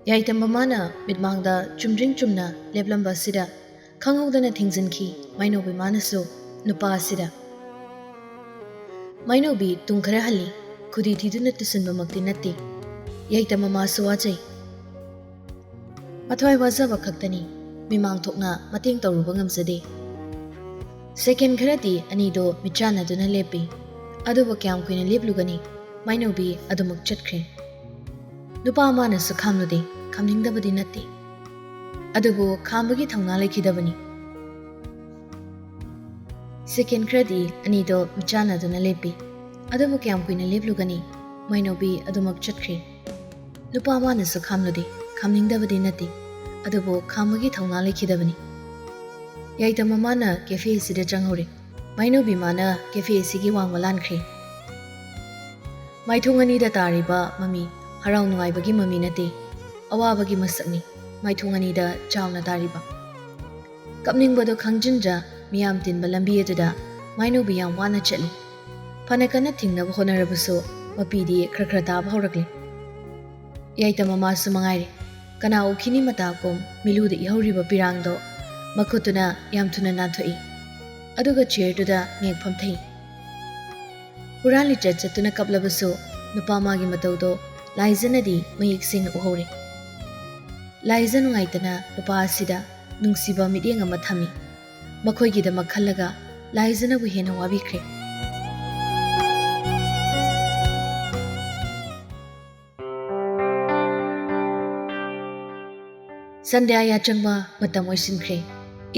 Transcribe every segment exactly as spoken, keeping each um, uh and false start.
ꯌꯥꯏꯇꯝ ꯃꯃꯥꯅ ꯃꯤꯠꯃꯥꯡꯗ ꯆꯨꯝꯗ꯭ꯔꯤꯡ ꯆꯨꯝꯅ ꯂꯦꯞꯂꯝꯕ ꯑꯁꯤꯗ ꯈꯪꯍꯧꯗꯅ ꯊꯦꯡꯖꯤꯟꯈꯤ ꯃꯥꯏꯅꯧꯕꯤ ꯃꯥꯅꯁꯨ ꯅꯨꯄꯥ ꯑꯁꯤꯗ꯫ ꯃꯥꯏꯅꯧꯕꯤ ꯇꯨꯡ ꯈꯔ ꯍꯜꯂꯤ, ꯈꯨꯗꯤ ꯊꯤꯗꯨꯅ ꯇꯨꯁꯤꯟꯕꯃꯛꯇꯤ ꯅꯠꯇꯦ꯫ ꯌꯥꯏꯇꯝ ꯃꯃꯥꯁꯨ ꯋꯥꯖꯩ꯫ ꯃꯊ꯭ꯋꯥꯏ ꯋꯥꯖꯕ ꯈꯛꯇꯅꯤ, ꯃꯤꯃꯥꯡ ꯊꯣꯛꯅ ꯃꯇꯦꯡ ꯇꯧꯔꯨꯕ ꯉꯝꯖꯗꯦ꯫ ꯁꯦꯀꯦꯟ ꯈꯔꯗꯤ ꯑꯅꯤꯗꯣ ꯃꯤꯠꯆꯥꯟꯅꯗꯨꯅ ꯂꯦꯞꯄꯤ꯫ ꯑꯗꯨꯕꯨ ꯀꯌꯥꯝ ꯀꯨꯏꯅ ꯂꯦꯞꯂꯨꯒꯅꯤ? ꯃꯥꯏꯅꯧꯕꯤ ꯑꯗꯨꯃꯛ ꯆꯠꯈ꯭ꯔꯦ꯫ ꯅꯨꯄꯥ ꯑꯃꯅꯁꯨ ꯈꯥꯝꯂꯨꯗꯦ, ꯈꯥꯝꯅꯤꯡꯗꯕꯗꯤ ꯅꯠꯇꯦ꯫ ꯑꯗꯨꯕꯨ ꯈꯥꯝꯕꯒꯤ ꯊꯧꯅꯥ ꯂꯩꯈꯤꯗꯕꯅꯤ꯫ ꯁꯦꯀꯦꯟ ꯈꯔꯗꯤ ꯑꯅꯤꯗꯣ ꯃꯤꯠꯆꯥꯟꯅꯗꯨꯅ ꯂꯦꯞꯄꯤ꯫ ꯑꯗꯨꯕꯨ ꯀꯌꯥꯝ ꯀꯨꯏꯅ ꯂꯦꯞꯂꯨꯒꯅꯤ? ꯃꯥꯏꯅꯧꯕꯤ ꯑꯗꯨꯃꯛ ꯆꯠꯈ꯭ꯔꯦ꯫ ꯅꯨꯄꯥ ꯑꯃꯅꯁꯨ ꯈꯥꯝꯂꯨꯗꯦ, ꯈꯥꯝꯅꯤꯡꯗꯕꯗꯤ ꯅꯠꯇꯦ꯫ ꯑꯗꯨꯕꯨ ꯈꯥꯝꯕꯒꯤ ꯊꯧꯅꯥ ꯂꯩꯈꯤꯗꯕꯅꯤ꯫ ꯌꯥꯏꯇꯝ ꯃꯃꯥꯅ ꯀꯦꯐꯦ ꯑꯁꯤꯗ ꯆꯪꯍꯧꯔꯦ꯫ ꯃꯥꯏꯅꯧꯕꯤ ꯃꯥꯅ ꯀꯦꯐꯦ ꯑꯁꯤꯒꯤ ꯋꯥꯡꯃ ꯂꯥꯟꯈ꯭ꯔꯦ꯫ ꯃꯥꯏꯊꯣꯡ ꯑꯅꯤꯗ ꯇꯥꯔꯤꯕ ꯃꯃꯤ ꯍꯔꯥꯎ ꯅꯨꯡꯉꯥꯏꯕꯒꯤ ꯃꯃꯤ ꯅꯠꯇꯦ, ꯑꯋꯥꯕꯒꯤ ꯃꯁꯛꯅꯤ ꯃꯥꯏꯊꯣꯡ ꯑꯅꯤꯗ ꯆꯥꯎꯅ ꯇꯥꯔꯤꯕ꯫ ꯀꯞꯅꯤꯡꯕꯗꯣ ꯈꯪꯖꯤꯟꯗ꯭ꯔ ꯃꯤꯌꯥꯝ ꯇꯤꯟꯕ ꯂꯝꯕꯤ ꯑꯗꯨꯗ ꯃꯥꯏꯅꯧꯕꯤ ꯌꯥꯝ ꯋꯥꯅ ꯆꯠꯂꯤ꯫ ꯐꯅ ꯀꯟꯅ ꯊꯤꯡꯅꯕ ꯍꯣꯠꯅꯔꯕꯁꯨ ꯃꯄꯤꯗꯤ ꯈꯔ ꯈꯔ ꯇꯥꯕ ꯍꯧꯔꯛꯂꯦ꯫ ꯌꯥꯏꯇꯝ ꯃꯃꯥꯁꯨ ꯃꯉꯥꯏꯔꯦ, ꯀꯅꯥ ꯎꯈꯤꯅꯤ ꯃꯇꯥ ꯀꯨꯝ ꯃꯤꯂꯨꯗ ꯏꯍꯧꯔꯤꯕ ꯄꯤꯔꯥꯡꯗꯣ ꯃꯈꯨꯠꯇꯨꯅ ꯌꯥꯝ ꯊꯨꯅ ꯅꯥꯟꯊꯣꯛꯏ꯫ ꯑꯗꯨꯒ ꯆꯤꯌꯔꯗꯨꯗ ꯅꯦꯛ ꯐꯝꯊꯩ꯫ ꯍꯨꯔꯥꯟ ꯂꯤꯆꯠ ꯆꯠꯇꯨꯅ ꯀꯞꯂꯕꯁꯨ ꯅꯨꯄꯥ ꯃꯥꯒꯤ ꯃꯇꯧꯗꯣ ꯂꯥꯏꯖꯅꯗꯤ ꯃꯌꯦꯛ ꯁꯦꯡꯅ ꯎꯍꯧꯔꯦ꯫ ꯂꯥꯏꯖ ꯅꯨꯡꯉꯥꯏꯇꯅ ꯅꯨꯄꯥ ꯑꯁꯤꯗ ꯅꯨꯡꯁꯤꯕ ꯃꯤꯠꯌꯦꯡ ꯑꯃ ꯊꯝꯃꯤ꯫ ꯃꯈꯣꯏꯒꯤꯗꯃꯛ ꯈꯜꯂꯒ ꯂꯥꯏꯖꯅꯕꯨ ꯍꯦꯟꯅ ꯋꯥꯕꯤꯈ꯭ꯔꯦ꯫ ꯁꯟꯙ꯭ꯌꯥ ꯌꯥꯆꯪꯕ ꯃꯇꯝ ꯑꯣꯏꯁꯤꯟꯈ꯭ꯔꯦ꯫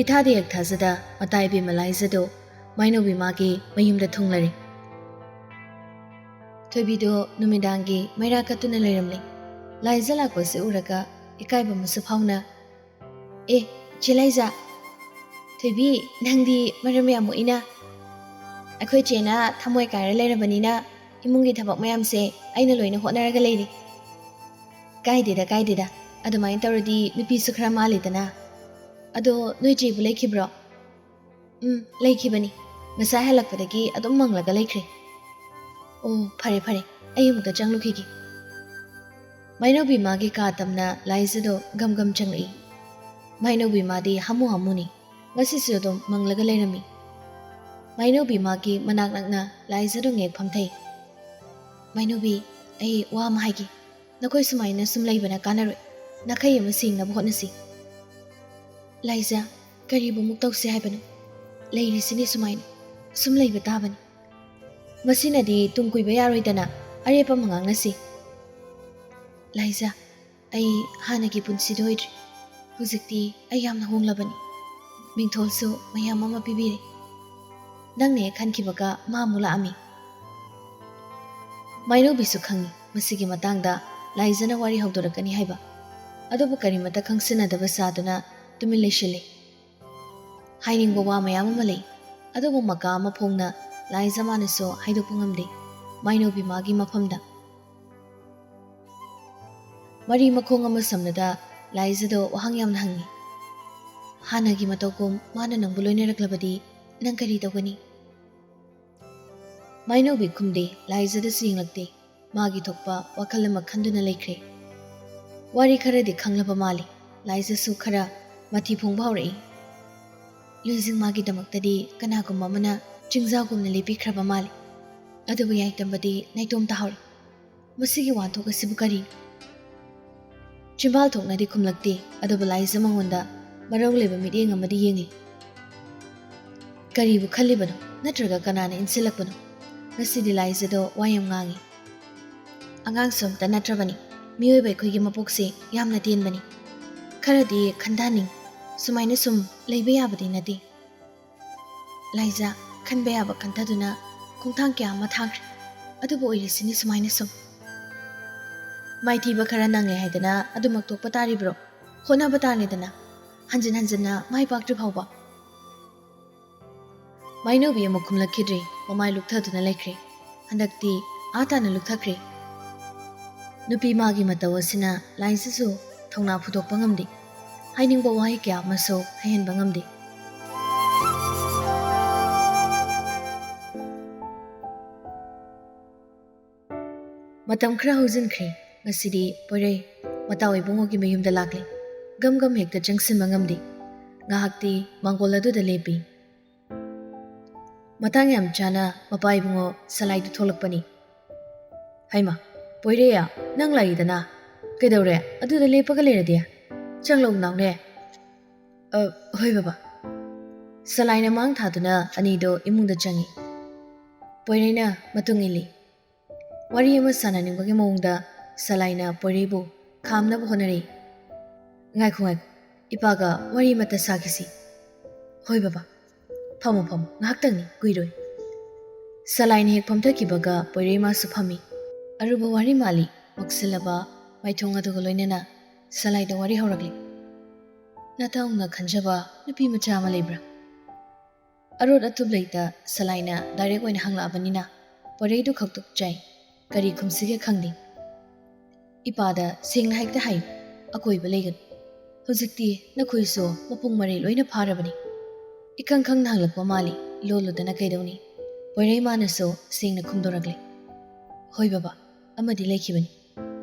ꯏꯊꯥꯗ ꯌꯦꯛꯊꯥꯖꯗ ꯃꯇꯥ ꯏꯕꯦꯝꯃ ꯂꯥꯏꯖꯗꯣ ꯃꯥꯏꯅꯧꯕꯤ ꯃꯥꯒꯤ ꯃꯌꯨꯝꯗ ꯊꯨꯡꯂꯔꯦ꯫ ꯊꯣꯏꯕꯤꯗꯣ ꯅꯨꯃꯤꯗꯥꯡꯒꯤ ꯃꯩꯔꯥ ꯀꯠꯇꯨꯅ ꯂꯩꯔꯝꯂꯦ꯫ ꯂꯥꯏꯖ ꯂꯥꯛꯄꯁꯦ ꯎꯔꯒ ꯏꯀꯥꯏꯕ ꯑꯃꯁꯨ ꯐꯥꯎꯅ, "ꯑꯦ, ꯆꯦ ꯂꯥꯏꯖ, ꯊꯣꯏꯕꯤ, ꯅꯪꯗꯤ ꯃꯔꯝ ꯌꯥꯝ ꯃꯣꯛꯏꯅ꯫ ꯑꯩꯈꯣꯏ ꯆꯦꯅ ꯊꯃꯣꯏ ꯀꯥꯏꯔ ꯂꯩꯔꯕꯅꯤꯅ ꯏꯃꯨꯡꯒꯤ ꯊꯕꯛ ꯃꯌꯥꯝꯁꯦ ꯑꯩꯅ ꯂꯣꯏꯅ ꯍꯣꯠꯅꯔꯒ ꯂꯩꯔꯤ꯫" "ꯀꯥꯏꯗꯦꯗ, ꯀꯥꯏꯗꯦꯗ꯫ ꯑꯗꯨꯃꯥꯏꯅ ꯇꯧꯔꯗꯤ ꯅꯨꯄꯤꯁꯨ ꯈꯔ ꯃꯥꯜꯂꯤꯗꯅ꯫ ꯑꯗꯣ ꯅꯣꯏ ꯆꯦꯕꯨ ꯂꯩꯈꯤꯕ꯭ꯔꯣ?" "ꯎꯝ, ꯂꯩꯈꯤꯕꯅꯤ꯫ ꯉꯁꯥꯏ ꯍꯜꯂꯛꯄꯗꯒꯤ ꯑꯗꯨꯝ ꯃꯪꯂꯒ ꯂꯩꯈ꯭ꯔꯦ꯫" "ꯑꯣ, ꯐꯔꯦ, ꯐꯔꯦ꯫ ꯑꯩ ꯑꯃꯨꯛꯇ ꯆꯪꯂꯨꯈꯤꯒꯦ꯫" ꯃꯥꯏꯅꯧꯕꯤ ꯃꯥꯒꯤ ꯀꯥ ꯇꯝꯅ ꯂꯥꯏꯖꯗꯣ ꯒꯝ ꯒꯝ ꯆꯪꯂꯛꯏ꯫ ꯃꯥꯏꯅꯧꯕꯤ ꯃꯥꯗꯤ ꯍꯥꯃꯨ ꯍꯥꯃꯨꯅꯤ꯫ ꯉꯁꯤꯁꯨ ꯑꯗꯨꯝ ꯃꯪꯂꯒ ꯂꯩꯔꯝꯃꯤ꯫ ꯃꯥꯏꯅꯧꯕꯤ ꯃꯥꯒꯤ ꯃꯅꯥꯛ ꯅꯛꯅ ꯂꯥꯏꯖꯗꯣ ꯉꯦꯛ ꯐꯝꯊꯩ꯫ "ꯃꯥꯏꯅꯧꯕꯤ, ꯑꯩ ꯋꯥ ꯑꯃ ꯍꯥꯏꯒꯦ꯫ ꯅꯈꯣꯏ ꯁꯨꯃꯥꯏꯅ ꯁꯨꯝ ꯂꯩꯕꯅ ꯀꯥꯟꯅꯔꯣꯏ꯫ ꯅꯥꯈꯩ ꯑꯃ ꯁꯦꯡꯅꯕ ꯍꯣꯠꯅꯁꯤ꯫" "ꯂꯥꯏꯖ, ꯀꯔꯤꯕꯨ ꯑꯃꯨꯛ ꯇꯧꯁꯤ ꯍꯥꯏꯕꯅꯣ? ꯂꯩꯔꯤꯁꯤꯅꯤ ꯁꯨꯃꯥꯏꯅ꯫ ꯁꯨꯝ ꯂꯩꯕ ꯇꯥꯕꯅꯤ꯫ ꯃꯁꯤꯅꯗꯤ ꯇꯨꯡ ꯀꯨꯏꯕ ꯌꯥꯔꯣꯏꯗꯅ ꯑꯔꯦꯞꯄ ꯑꯃ ꯉꯥꯡꯅꯁꯤ꯫" "ꯂꯥꯏꯖ, ꯑꯩ ꯍꯥꯟꯅꯒꯤ ꯄꯨꯟꯁꯤꯗꯣ ꯑꯣꯏꯗ꯭ꯔꯦ꯫ ꯍꯧꯖꯤꯛꯇꯤ ꯑꯩ ꯌꯥꯝꯅ ꯍꯣꯡꯂꯕꯅꯤ꯫ ꯃꯤꯡꯊꯣꯜꯁꯨ ꯃꯌꯥꯝ ꯑꯃ ꯄꯤꯕꯤꯔꯦ꯫ ꯅꯪꯅ ꯍꯦꯛ ꯈꯟꯈꯤꯕꯒ ꯃꯥ ꯑꯃꯨꯛ ꯂꯥꯛꯑꯝꯃꯤ꯫" ꯃꯥꯏꯅꯧꯕꯤꯁꯨ ꯈꯪꯉꯤ ꯃꯁꯤꯒꯤ ꯃꯇꯥꯡꯗ ꯂꯥꯏꯖꯅ ꯋꯥꯔꯤ ꯍꯧꯗꯣꯔꯛꯀꯅꯤ ꯍꯥꯏꯕ꯫ ꯑꯗꯨꯕꯨ ꯀꯔꯤꯃꯠꯇ ꯈꯪꯁꯤꯟꯅꯗꯕ ꯁꯥꯗꯨꯅ ꯇꯨꯃꯤꯟ ꯂꯩꯁꯤꯜꯂꯤ꯫ ꯍꯥꯏꯅꯤꯡꯕ ꯋꯥ ꯃꯌꯥꯝ ꯑꯃ ꯂꯩ, ꯑꯗꯨꯕꯨ ꯃꯀꯥ ꯑꯃ ꯐꯣꯡꯅ ꯂꯥꯏꯖ ꯃꯥꯅꯁꯨ ꯍꯥꯏꯗꯣꯛꯄ ꯉꯝꯗꯦ꯫ ꯃꯥꯏꯅꯧꯕꯤ ꯃꯥꯒꯤ ꯃꯐꯝꯗ ꯃꯔꯤ ꯃꯈꯣꯡ ꯑꯃ ꯁꯝꯅꯗ ꯂꯥꯏꯖꯗꯣ ꯋꯥꯍꯪ ꯌꯥꯝꯅ ꯍꯪꯉꯤ꯫ "ꯍꯥꯟꯅꯒꯤ ꯃꯇꯧꯒꯨꯝ ꯃꯥꯅ ꯅꯪꯕꯨ ꯂꯣꯏꯅꯔꯛꯂꯕꯗꯤ ꯅꯪ ꯀꯔꯤ ꯇꯧꯒꯅꯤ?" ꯃꯥꯏꯅꯧꯕꯤ ꯈꯨꯝꯗꯦ, ꯂꯥꯏꯖꯗꯁꯨ ꯌꯦꯡꯂꯛꯇꯦ꯫ ꯃꯥꯒꯤ ꯊꯣꯛꯄ ꯋꯥꯈꯜ ꯑꯃ ꯈꯟꯗꯨꯅ ꯂꯩꯈ꯭ꯔꯦ꯫ ꯋꯥꯔꯤ ꯈꯔꯗꯤ ꯈꯪꯂꯕ ꯃꯥꯜꯂꯤ꯫ ꯂꯥꯏꯖꯁꯨ ꯈꯔ ꯃꯊꯤ ꯐꯣꯡꯕ ꯍꯧꯔꯛꯏ꯫ ꯂꯨꯏꯖꯤꯡ ꯃꯥꯒꯤꯗꯃꯛꯇꯗꯤ ꯀꯅꯥꯒꯨꯝꯕ ꯑꯃꯅ ꯆꯤꯡꯖꯥꯎꯒꯨꯝꯅ ꯂꯦꯞꯄꯤꯈ꯭ꯔꯕ ꯃꯥꯜꯂꯤ꯫ ꯑꯗꯨꯕꯨ ꯌꯥꯏꯇꯝꯕꯗꯤ ꯅꯥꯏꯇꯣꯝ ꯇꯥꯍꯧꯔꯦ꯫ ꯃꯁꯤꯒꯤ ꯋꯥꯊꯣꯛ ꯑꯁꯤꯕꯨ ꯀꯔꯤ? ꯆꯤꯝꯕꯥꯜ ꯊꯣꯛꯅꯗꯤ ꯈꯨꯝꯂꯛꯇꯦ, ꯑꯗꯨꯕꯨ ꯂꯥꯏꯖ ꯃꯉꯣꯟꯗ ꯃꯔꯧ ꯂꯩꯕ ꯃꯤꯠꯌꯦꯡ ꯑꯃꯗꯤ ꯌꯦꯡꯂꯤ꯫ ꯀꯔꯤꯕꯨ ꯈꯜꯂꯤꯕꯅꯣ? ꯅꯠꯇ꯭ꯔꯒ ꯀꯅꯥꯅ ꯏꯟꯁꯤꯜꯂꯛꯄꯅꯣ? ꯉꯁꯤꯗꯤ ꯂꯥꯏꯖꯗꯣ ꯋꯥ ꯌꯥꯝ ꯉꯥꯡꯉꯤ꯫ "ꯑꯉꯥꯡꯁꯨ ꯑꯝꯇ ꯅꯠꯇ꯭ꯔꯕꯅꯤ꯫ ꯃꯤꯑꯣꯏꯕ ꯑꯩꯈꯣꯏꯒꯤ ꯃꯄꯣꯛꯁꯦ ꯌꯥꯝꯅ ꯇꯦꯟꯕꯅꯤ꯫ ꯈꯔꯗꯤ ꯈꯟꯊꯅꯤꯡ꯫ ꯁꯨꯃꯥꯏꯅ ꯁꯨꯝ ꯂꯩꯕ ꯌꯥꯕꯗꯤ ꯅꯠꯇꯦ꯫" ꯂꯥꯏꯖ, ꯈꯟꯕ ꯌꯥꯕ ꯈꯟꯊꯗꯨꯅ ꯈꯣꯡꯊꯥꯡ ꯀꯌꯥ ꯑꯃ ꯊꯥꯡꯈ꯭ꯔꯦ꯫ ꯑꯗꯨꯕꯨ ꯑꯣꯏꯔꯤꯁꯤꯅꯤ ꯁꯨꯃꯥꯏꯅ ꯁꯨꯝ꯫ ꯃꯥꯏꯊꯤꯕ ꯈꯔ ꯅꯪꯂꯦ ꯍꯥꯏꯗꯅ ꯑꯗꯨꯃꯛ ꯇꯣꯛꯄ ꯇꯥꯔꯤꯕ꯭ꯔꯣ? ꯍꯣꯠꯅꯕ ꯇꯥꯔꯦꯗꯅ, ꯍꯟꯖꯤꯟ ꯍꯟꯖꯤꯟꯅ ꯃꯥꯏ ꯄꯥꯛꯇ꯭ꯔꯤ ꯐꯥꯎꯕ꯫ ꯃꯥꯏꯅꯧꯕꯤ ꯑꯃꯨꯛ ꯈꯨꯝꯂꯛꯈꯤꯗ꯭ꯔꯦ, ꯃꯃꯥꯏ ꯂꯨꯛꯊꯗꯨꯅ ꯂꯩꯈ꯭ꯔꯦ꯫ ꯍꯟꯗꯛꯇꯤ ꯑꯥ ꯇꯥꯅ ꯂꯨꯛꯊꯈ꯭ꯔꯦ꯫ ꯅꯨꯄꯤ ꯃꯥꯒꯤ ꯃꯇꯧ ꯑꯁꯤꯅ ꯂꯥꯏꯖꯁꯨ ꯊꯧꯅꯥ ꯐꯨꯗꯣꯛꯄ ꯉꯝꯗꯦ꯫ ꯍꯥꯏꯅꯤꯡꯕ ꯋꯥꯍꯩ ꯀꯌꯥ ꯑꯃꯁꯨ ꯍꯥꯏꯍꯟꯕ ꯉꯝꯗꯦ꯫ ꯃꯇꯝ ꯈꯔ ꯍꯧꯖꯤꯟꯈ꯭ꯔꯦ꯫ ꯉꯁꯤꯗꯤ ꯄꯣꯏꯔꯩ ꯃꯇꯥꯎ ꯏꯕꯨꯡꯉꯣꯒꯤ ꯃꯌꯨꯝꯗ ꯂꯥꯛꯂꯦ꯫ ꯒꯝ ꯒꯝ ꯍꯦꯛꯇ ꯆꯪꯁꯤꯟꯕ ꯉꯝꯗꯦ꯫ ꯉꯥꯏꯍꯥꯛꯇꯤ ꯃꯥꯡꯒꯣꯜ ꯑꯗꯨꯗ ꯂꯦꯞꯄꯤ꯫ ꯃꯇꯥꯡ ꯌꯥꯝ ꯆꯥꯅ ꯃꯄꯥ ꯏꯕꯨꯡꯉꯣ ꯁꯂꯥꯏꯗꯨ ꯊꯣꯛꯂꯛꯄꯅꯤ꯫ "ꯍꯩꯃ, ꯄꯣꯏꯔꯩꯌꯥ, ꯅꯪ ꯂꯥꯛꯏꯗꯅ? ꯀꯩꯗꯧꯔꯦ ꯑꯗꯨꯗ ꯂꯦꯞꯄꯒ ꯂꯩꯔꯗꯤ? ꯆꯪꯂꯛꯎ ꯅꯥꯎꯅꯦ꯫ ꯑ, ꯍꯣꯏ ꯕꯕꯥ꯫" ꯁꯂꯥꯏꯅ ꯃꯥꯡ ꯊꯥꯗꯨꯅ ꯑꯅꯤꯗꯣ ꯏꯃꯨꯡꯗ ꯆꯪꯉꯤ꯫ ꯄꯣꯏꯔꯩꯅ ꯃꯇꯨꯡ ꯏꯜꯂꯤ꯫ ꯋꯥꯔꯤ ꯑꯃ ꯁꯥꯟꯅꯅꯤꯡꯕꯒꯤ ꯃꯑꯣꯡꯗ ꯁꯂꯥꯏꯅ ꯄꯣꯏꯔꯩꯕꯨ ꯈꯥꯝꯅꯕ ꯍꯣꯠꯅꯔꯤ꯫ "ꯉꯥꯏꯈꯣ, ꯉꯥꯏꯈꯣ, ꯏꯄꯥꯒ ꯋꯥꯔꯤ ꯑꯃꯇ ꯁꯥꯈꯤꯁꯤ꯫" "ꯍꯣꯏ ꯕꯕꯥ, ꯐꯝꯃꯣ, ꯐꯝꯃꯣ, ꯉꯥꯏꯍꯥꯛꯇꯪꯅꯤ, ꯀꯨꯏꯔꯣꯏ꯫" ꯁꯂꯥꯏꯅ ꯍꯦꯛ ꯐꯝꯊꯈꯤꯕꯒ ꯄꯣꯏꯔꯩ ꯃꯥꯁꯨ ꯐꯝꯃꯤ꯫ ꯑꯔꯨꯕ ꯋꯥꯔꯤ ꯃꯥꯜꯂꯤ ꯃꯛꯁꯤꯜꯂꯕ ꯃꯥꯏꯊꯣꯡ ꯑꯗꯨꯒ ꯂꯣꯏꯅꯅ ꯁꯂꯥꯏꯗ ꯋꯥꯔꯤ ꯍꯧꯔꯛꯂꯤ꯫ "ꯅꯇꯥꯎꯅ ꯈꯟꯖꯕ ꯅꯨꯄꯤ ꯃꯆꯥ ꯑꯃ ꯂꯩꯕ꯭ꯔꯥ?" ꯑꯔꯣꯠ ꯑꯇꯨꯞ ꯂꯩꯇ ꯁꯂꯥꯏꯅ ꯗꯥꯏꯔꯦꯛ ꯑꯣꯏꯅ ꯍꯪꯂꯛꯑꯕꯅꯤꯅ ꯄꯣꯏꯔꯩꯗꯨ ꯈꯛꯇꯣꯛ ꯆꯥꯏ꯫ ꯀꯔꯤ ꯈꯨꯝꯁꯤꯒꯦ ꯈꯪꯗꯦ꯫ "ꯏꯄꯥꯗ ꯁꯦꯡꯅ ꯍꯦꯛꯇ ꯍꯥꯏꯌꯨ, ꯑꯀꯣꯏꯕ ꯂꯩꯒꯅꯨ꯫ ꯍꯧꯖꯤꯛꯇꯤ ꯅꯈꯣꯏꯁꯨ ꯃꯄꯨꯡ ꯃꯔꯩ ꯂꯣꯏꯅ ꯐꯥꯔꯕꯅꯤ꯫" ꯏꯈꯪ ꯈꯪꯅ ꯍꯪꯂꯛꯄ ꯃꯥꯜꯂꯤ, ꯂꯣꯜꯂꯨꯗꯅ ꯀꯩꯗꯧꯅꯤ? ꯄꯣꯏꯔꯩ ꯃꯥꯅꯁꯨ ꯁꯦꯡꯅ ꯈꯨꯝꯗꯣꯔꯛꯂꯦ꯫ "ꯍꯣꯏ ꯕꯕꯥ, ꯑꯃꯗꯤ ꯂꯩꯈꯤꯕꯅꯤ꯫"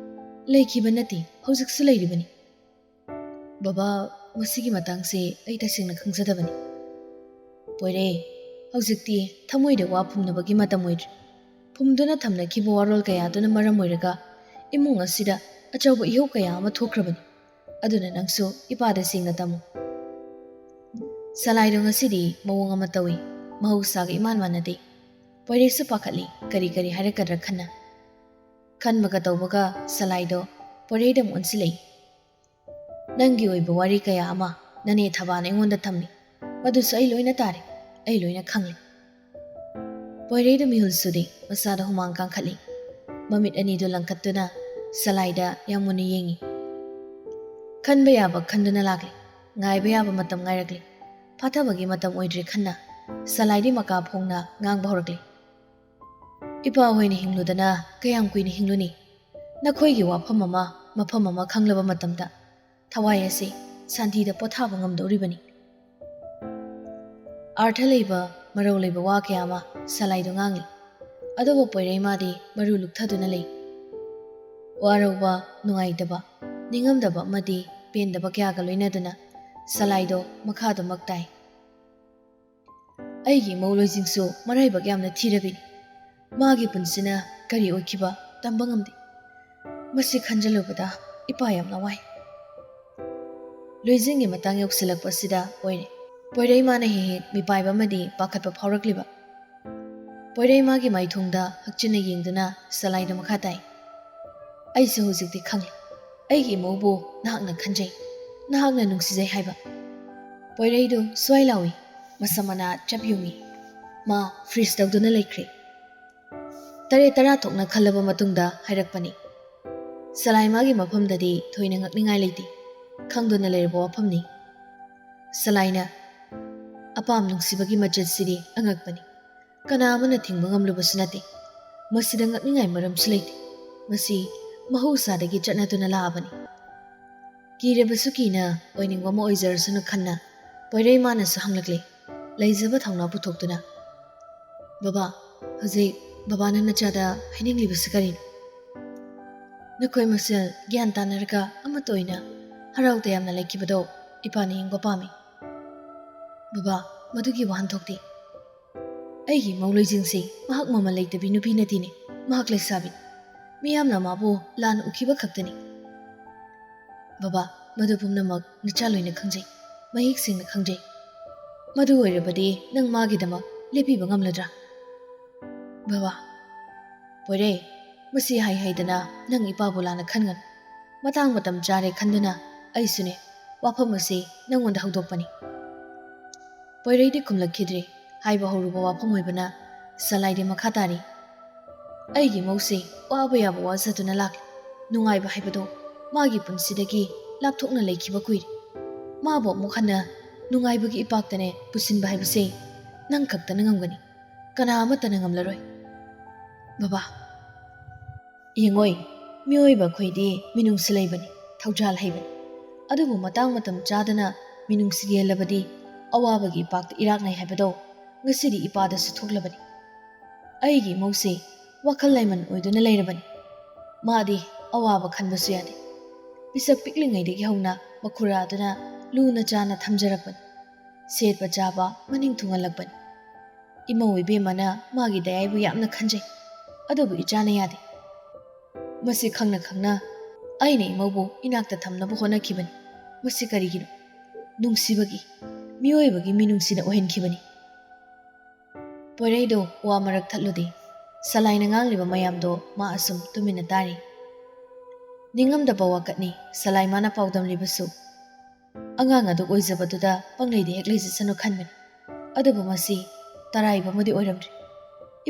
"ꯂꯩꯈꯤꯕ ꯅꯠꯇꯦ, ꯍꯧꯖꯤꯛꯁꯨ ꯂꯩꯔꯤꯕꯅꯤ꯫" "ꯕꯕꯥ, ꯃꯁꯤꯒꯤ ꯃꯇꯥꯡꯁꯦ ꯑꯩ ꯇꯁꯦꯡꯅ ꯈꯪꯖꯗꯕꯅꯤ꯫" "ꯄꯣꯏꯔꯩ, ꯍꯧꯖꯤꯛꯇꯤ ꯊꯃꯣꯏꯗ ꯋꯥ ꯐꯨꯝꯅꯕꯒꯤ ꯃꯇꯝ ꯑꯣꯏꯗ꯭ꯔꯤ꯫ ꯐꯨꯝꯗꯨꯅ ꯊꯝꯅꯈꯤꯕ ꯋꯥꯔꯣꯜ ꯀꯌꯥꯗꯨꯅ ꯃꯔꯝ ꯑꯣꯏꯔꯒ ꯏꯃꯨꯡ ꯑꯁꯤꯗ ꯑꯆꯧꯕ ꯏꯍꯧ ꯀꯌꯥ ꯑꯃ ꯊꯣꯛꯈ꯭ꯔꯕꯅꯤ꯫ ꯑꯗꯨꯅ ꯅꯪꯁꯨ ꯏꯄꯥꯗ ꯁꯦꯡꯅ ꯇꯝꯃꯨ꯫" ꯁꯂꯥꯏꯗꯣ ꯉꯁꯤꯗꯤ ꯃꯑꯣꯡ ꯑꯃ ꯇꯧꯏ, ꯃꯍꯧꯁꯥꯒ ꯏꯃꯥꯟ ꯃꯥꯟꯅꯗꯦ꯫ ꯄꯣꯏꯔꯩꯁꯨ ꯄꯥꯈꯠꯂꯤ, ꯀꯔꯤ ꯀꯔꯤ ꯍꯥꯏꯔꯛꯀꯗ꯭ꯔꯥ ꯈꯟꯅ꯫ ꯈꯟꯕꯒ ꯇꯧꯕꯒ ꯁꯂꯥꯏꯗꯣ ꯄꯣꯏꯔꯩꯗ ꯑꯃꯨꯛ ꯑꯣꯟꯁꯤꯜꯂꯛꯏ꯫ "ꯅꯪꯒꯤ ꯑꯣꯏꯕ ꯋꯥꯔꯤ ꯀꯌꯥ ꯑꯃ ꯅꯅꯦ ꯊꯕꯥꯅ ꯑꯩꯉꯣꯟꯗ ꯊꯝꯃꯤ꯫ ꯃꯗꯨꯁꯨ ꯑꯩ ꯂꯣꯏꯅ ꯇꯥꯔꯦ, ꯑꯩ ꯂꯣꯏꯅ ꯈꯪꯂꯦ꯫" ꯄꯣꯏꯔꯩꯗ ꯃꯤꯍꯨꯜ ꯁꯨꯗꯦ, ꯃꯁꯥꯗ ꯍꯨꯃꯥꯡ ꯀꯥꯡꯈꯠꯂꯤ꯫ ꯃꯃꯤꯠ ꯑꯅꯤꯗꯨ ꯂꯪꯈꯠꯇꯨꯅ ꯁꯂꯥꯏꯗ ꯌꯥꯝ ꯃꯨꯟꯅ ꯌꯦꯡꯉꯤ꯫ ꯈꯟꯕ ꯌꯥꯕ ꯈꯟꯗꯨꯅ ꯂꯥꯛꯂꯤ꯫ ꯉꯥꯏꯕ ꯌꯥꯕ ꯃꯇꯝ ꯉꯥꯏꯔꯛꯂꯤ꯫ ꯐꯥꯊꯕꯒꯤ ꯃꯇꯝ ꯑꯣꯏꯗ꯭ꯔꯦ ꯈꯟꯅ ꯁꯂꯥꯏꯗꯤ ꯃꯀꯥ ꯐꯣꯡꯅ ꯉꯥꯡꯕ ꯍꯧꯔꯛꯂꯤ꯫ "ꯏꯄꯥ ꯍꯣꯏꯅ ꯍꯤꯡꯂꯨꯗꯅ ꯀꯌꯥꯝ ꯀꯨꯏꯅ ꯍꯤꯡꯂꯨꯅꯤ? ꯅꯈꯣꯏꯒꯤ ꯋꯥꯐꯝ ꯑꯃ, ꯃꯐꯝ ꯑꯃ ꯈꯪꯂꯕ ꯃꯇꯝꯗ ꯊꯋꯥꯏ ꯑꯁꯤ ꯁꯥꯟꯇꯤꯗ ꯄꯣꯊꯥꯕ ꯉꯝꯗꯧꯔꯤꯕꯅꯤ꯫" ꯑꯥꯔꯊ ꯂꯩꯕ, ꯃꯔꯧ ꯂꯩꯕ ꯋꯥ ꯀꯌꯥ ꯑꯃ ꯁꯂꯥꯏꯗꯨ ꯉꯥꯡꯂꯤ꯫ ꯑꯗꯨꯕꯨ ꯄꯣꯏꯔꯩꯃꯥꯗꯤ ꯃꯔꯨ ꯂꯨꯛꯊꯗꯨꯅ ꯂꯩ꯫ ꯋꯥꯔꯧꯕ, ꯅꯨꯡꯉꯥꯏꯇꯕ, ꯅꯤꯡꯉꯝꯗꯕ ꯑꯃꯗꯤ ꯄꯦꯟꯗꯕ ꯀꯌꯥꯒ ꯂꯣꯏꯅꯗꯨꯅ ꯁꯂꯥꯏꯗꯣ ꯃꯈꯥꯗꯃꯛ ꯇꯥꯏ꯫ ꯑꯩꯒꯤ ꯏꯃꯧ ꯂꯣꯏꯖꯤꯡꯁꯨ ꯃꯔꯥꯏꯕꯛ ꯌꯥꯝꯅ ꯊꯤꯔꯕꯤꯅꯤ꯫ ꯃꯥꯒꯤ ꯄꯨꯟꯁꯤꯅ ꯀꯔꯤ ꯑꯣꯏꯈꯤꯕ ꯇꯝꯕ ꯉꯝꯗꯦ꯫ ꯃꯁꯤ ꯈꯟꯖꯜꯂꯨꯕꯗ ꯏꯄꯥ ꯌꯥꯝꯅ ꯋꯥꯏ꯫ ꯂꯣꯏꯖꯤꯡꯒꯤ ꯃꯇꯥꯡ ꯌꯧꯁꯤꯜꯂꯛꯄꯁꯤꯗ ꯑꯣꯏꯔꯦ ꯄꯣꯏꯔꯩꯃꯥꯅ ꯍꯦꯛ ꯍꯦꯛ ꯃꯤꯄꯥꯏꯕ ꯑꯃꯗꯤ ꯄꯥꯈꯠꯄ ꯐꯥꯎꯔꯛꯂꯤꯕ꯫ ꯄꯣꯏꯔꯩꯃꯥꯒꯤ ꯃꯥꯏꯊꯣꯡꯗ ꯍꯛꯆꯤꯟꯅ ꯌꯦꯡꯗꯨꯅ ꯁꯂꯥꯏꯗ ꯃꯈꯥ ꯇꯥꯏ꯫ ꯑꯩꯁꯨ ꯍꯧꯖꯤꯛꯇꯤ ꯈꯪꯂꯦ꯫ ꯑꯩꯒꯤ ꯏꯃꯧꯕꯨ ꯅꯍꯥꯛꯅ ꯈꯟꯖꯩ, ꯅꯍꯥꯛꯅ ꯅꯨꯡꯁꯤꯖꯩ ꯍꯥꯏꯕ꯫ ꯄꯣꯏꯔꯩꯗꯨ ꯁ꯭ꯋꯥꯏ ꯂꯥꯎꯏ, ꯃꯁꯝ ꯃꯅꯥ ꯆꯞ ꯌꯨꯡꯏ꯫ ꯃꯥ ꯐ꯭ꯔꯤꯖ ꯇꯧꯗꯨꯅ ꯂꯩꯈ꯭ꯔꯦ꯫ ꯇꯔꯦꯠ ꯇꯔꯥ ꯊꯣꯛꯅ ꯈꯜꯂꯕ ꯃꯇꯨꯡꯗ ꯍꯥꯏꯔꯛꯄꯅꯤ꯫ ꯁꯂꯥꯏꯃꯥꯒꯤ ꯃꯐꯝꯗꯗꯤ ꯊꯣꯏꯅ ꯉꯛꯅꯤꯡꯉꯥꯏ ꯂꯩꯇꯦ꯫ ꯈꯪꯗꯨꯅ ꯂꯩꯔꯕ ꯋꯥꯐꯝꯅꯤ꯫ ꯁꯂꯥꯏꯅ ꯑꯄꯥꯝ ꯅꯨꯡꯁꯤꯕꯒꯤ ꯃꯆꯠꯁꯤꯗꯤ ꯑꯉꯛꯄꯅꯤ꯫ ꯀꯅꯥ ꯑꯃꯅ ꯊꯤꯡꯕ ꯉꯝꯂꯨꯕꯁꯨ ꯅꯠꯇꯦ꯫ ꯃꯁꯤꯗ ꯉꯛꯅꯤꯡꯉꯥꯏ ꯃꯔꯝꯁꯨ ꯂꯩꯇꯦ꯫ ꯃꯁꯤ ꯃꯍꯧꯁꯥꯗꯒꯤ ꯆꯠꯅꯗꯨꯅ ꯂꯥꯛꯑꯕꯅꯤ꯫ ꯀꯤꯔꯕꯁꯨ ꯀꯤꯅ ꯑꯣꯏꯅꯤꯡꯕ ꯑꯃ ꯑꯣꯏꯖꯔꯁꯅꯨ ꯈꯟꯅ ꯄꯣꯏꯔꯩꯃꯥꯅꯁꯨ ꯍꯪꯂꯛꯂꯦ, ꯂꯩꯖꯕ ꯊꯧꯅꯥ ꯄꯨꯊꯣꯛꯇꯨꯅ꯫ "ꯕꯕꯥ, ꯍꯧꯖꯤꯛ ꯕꯕꯥꯅ ꯅꯆꯥꯗ ꯍꯥꯏꯅꯤꯡꯂꯤꯕꯁꯤ ꯀꯔꯤꯅꯣ? ꯅꯈꯣꯏ ꯃꯁꯦꯜ ꯒ꯭ꯌꯥꯟ ꯇꯥꯅꯔꯒ ꯑꯃꯠꯇ ꯑꯣꯏꯅ ꯍꯔꯥꯎ ꯇꯌꯥꯝꯅ ꯂꯩꯈꯤꯕꯗꯣ ꯏꯄꯥꯅ ꯌꯦꯡꯕ ꯄꯥꯝꯃꯤ꯫" "ꯕꯕꯥ, ꯃꯗꯨꯒꯤ ꯋꯥꯍꯟꯊꯣꯛꯇꯤ?" "ꯑꯩꯒꯤ ꯏꯃꯧ ꯂꯣꯏꯖꯤꯡꯁꯤ ꯃꯍꯥꯛ ꯃꯃꯜ ꯂꯩꯇꯕꯤ ꯅꯨꯄꯤ ꯅꯠꯇꯦꯅꯦ꯫ ꯃꯍꯥꯛ ꯂꯩꯁꯥꯕꯤ꯫ ꯃꯤꯌꯥꯝꯅ ꯃꯥꯕꯨ ꯂꯥꯟꯅ ꯎꯈꯤꯕ ꯈꯛꯇꯅꯤ꯫" "ꯕꯕꯥ, ꯃꯗꯨ ꯄꯨꯝꯅꯃꯛ ꯅꯆꯥ ꯂꯣꯏꯅ ꯈꯪꯖꯩ, ꯃꯌꯦꯛ ꯁꯦꯡꯅ ꯈꯪꯖꯩ꯫ ꯃꯗꯨ ꯑꯣꯏꯔꯕꯗꯤ ꯅꯪ ꯃꯥꯒꯤꯗꯃꯛ ꯂꯦꯞꯄꯤꯕ ꯉꯝꯂꯗ꯭ꯔꯥ?" "ꯕꯕꯥ꯫" "ꯄꯣꯏꯔꯩ, ꯃꯁꯤ ꯍꯥꯏ ꯍꯥꯏꯗꯅ ꯅꯪ ꯏꯄꯥꯕꯨ ꯂꯥꯟꯅ ꯈꯟꯒꯅꯨ꯫ ꯃꯇꯥꯡ ꯃꯇꯝ ꯆꯥꯔꯦ ꯈꯟꯗꯨꯅ ꯑꯩꯁꯨꯅꯦ ꯋꯥꯐꯝ ꯑꯁꯤ ꯅꯪꯉꯣꯟꯗ ꯍꯧꯗꯣꯛꯄꯅꯤ꯫" ꯄꯣꯏꯔꯩꯗꯤ ꯈꯨꯝꯂꯛꯈꯤꯗ꯭ꯔꯦ꯫ ꯍꯥꯏꯕ ꯍꯧꯔꯨꯕ ꯋꯥꯐꯝ ꯑꯣꯏꯕꯅ ꯁꯂꯥꯏꯗꯤ ꯃꯈꯥ ꯇꯥꯔꯤ꯫ "ꯑꯩꯒꯤ ꯏꯃꯧꯁꯤ ꯋꯥꯕ ꯌꯥꯕ ꯋꯥꯖꯗꯨꯅ ꯂꯥꯛꯂꯤ꯫ ꯅꯨꯡꯉꯥꯏꯕ ꯍꯥꯏꯕꯗꯣ ꯃꯥꯒꯤ ꯄꯨꯟꯁꯤꯗꯒꯤ ꯂꯥꯞꯊꯣꯛꯅ ꯂꯩꯈꯤꯕ ꯀꯨꯏꯔꯦ꯫ ꯃꯥꯕꯨ ꯑꯃꯨꯛ ꯍꯟꯅ ꯅꯨꯡꯉꯥꯏꯕꯒꯤ ꯏꯄꯥꯛꯇꯅꯦ ꯄꯨꯁꯤꯟꯕ ꯍꯥꯏꯕꯁꯦ ꯅꯪ ꯈꯛꯇꯅ ꯉꯝꯒꯅꯤ꯫ ꯀꯅꯥ ꯑꯃꯠꯇꯅ ꯉꯝꯂꯔꯣꯏ꯫" "ꯕꯕꯥ, ꯌꯦꯡꯉꯣꯏ, ꯃꯤꯑꯣꯏꯕ ꯑꯩꯈꯣꯏꯗꯤ ꯃꯤꯅꯨꯡꯁꯤ ꯂꯩꯕꯅꯤ, ꯊꯧꯖꯥꯜ ꯍꯩꯕꯅꯤ꯫ ꯑꯗꯨꯕꯨ ꯃꯇꯥꯡ ꯃꯇꯝ ꯆꯥꯗꯅ ꯃꯤꯅꯨꯡꯁꯤ ꯌꯦꯜꯂꯕꯗꯤ ꯑꯋꯥꯕꯒꯤ ꯏꯄꯥꯛꯇ ꯏꯔꯥꯛꯅꯩ ꯍꯥꯏꯕꯗꯣ ꯉꯁꯤꯗꯤ ꯏꯄꯥꯗꯁꯨ ꯊꯣꯛꯂꯕꯅꯤ꯫ ꯑꯩꯒꯤ ꯏꯃꯧꯁꯤ ꯋꯥꯈꯜ ꯂꯩꯃꯟ ꯑꯣꯏꯗꯨꯅ ꯂꯩꯔꯕꯅꯤ꯫ ꯃꯥꯗꯤ ꯑꯋꯥꯕ ꯈꯟꯕꯁꯨ ꯌꯥꯗꯦ꯫ ꯄꯤꯁꯛ ꯄꯤꯛꯂꯤꯉꯩꯗꯒꯤ ꯍꯧꯅ ꯃꯈꯨꯔꯥꯗꯨꯅ ꯂꯨꯅ ꯆꯥꯅ ꯊꯝꯖꯔꯛꯄꯅꯤ꯫ ꯁꯦꯠꯄ ꯆꯥꯕ ꯃꯅꯤꯡ ꯊꯨꯡꯍꯜꯂꯛꯄꯅꯤ꯫ ꯏꯃꯧ ꯏꯕꯦꯝꯃꯅ ꯃꯥꯒꯤ ꯗꯌꯥꯏꯕꯨ ꯌꯥꯝꯅ ꯈꯟꯖꯩ꯫ ꯑꯗꯨꯕꯨ ꯏꯆꯥꯅ ꯌꯥꯗꯦ꯫ ꯃꯁꯤ ꯈꯪꯅ ꯈꯪꯅ ꯑꯩꯅ ꯏꯃꯧꯕꯨ ꯏꯅꯥꯛꯇ ꯊꯝꯅꯕ ꯍꯣꯠꯅꯈꯤꯕꯅꯤ꯫ ꯃꯁꯤ ꯀꯔꯤꯒꯤꯅꯣ? ꯅꯨꯡꯁꯤꯕꯒꯤ, ꯃꯤꯑꯣꯏꯕꯒꯤ ꯃꯤꯅꯨꯡꯁꯤꯅ ꯑꯣꯏꯍꯟꯈꯤꯕꯅꯤ꯫ ꯄꯣꯏꯔꯩꯗꯣ ꯋꯥ ꯃꯔꯛ ꯊꯠꯂꯨꯗꯦ꯫ ꯁꯂꯥꯏꯅ ꯉꯥꯡꯂꯤꯕ ꯃꯌꯥꯝꯗꯣ ꯃꯥ ꯑꯁꯨꯝ ꯇꯨꯃꯤꯟꯅ ꯇꯥꯔꯤ꯫ ꯅꯤꯡꯉꯝꯗꯕ ꯋꯥꯀꯠꯅꯤ ꯁꯂꯥꯏ ꯃꯥꯅ ꯄꯥꯎꯗꯝꯂꯤꯕꯁꯨ꯫ ꯑꯉꯥꯡ ꯑꯗꯨ ꯑꯣꯏꯖꯕꯗꯨꯗ ꯄꯪꯂꯩꯗ ꯍꯦꯛ ꯂꯩꯖꯁꯅꯨ ꯈꯟꯕꯅꯤ꯫ ꯑꯗꯨꯕꯨ ꯃꯁꯤ ꯇꯔꯥꯏꯕ ꯑꯃꯗꯤ ꯑꯣꯏꯔꯝꯗ꯭ꯔꯦ꯫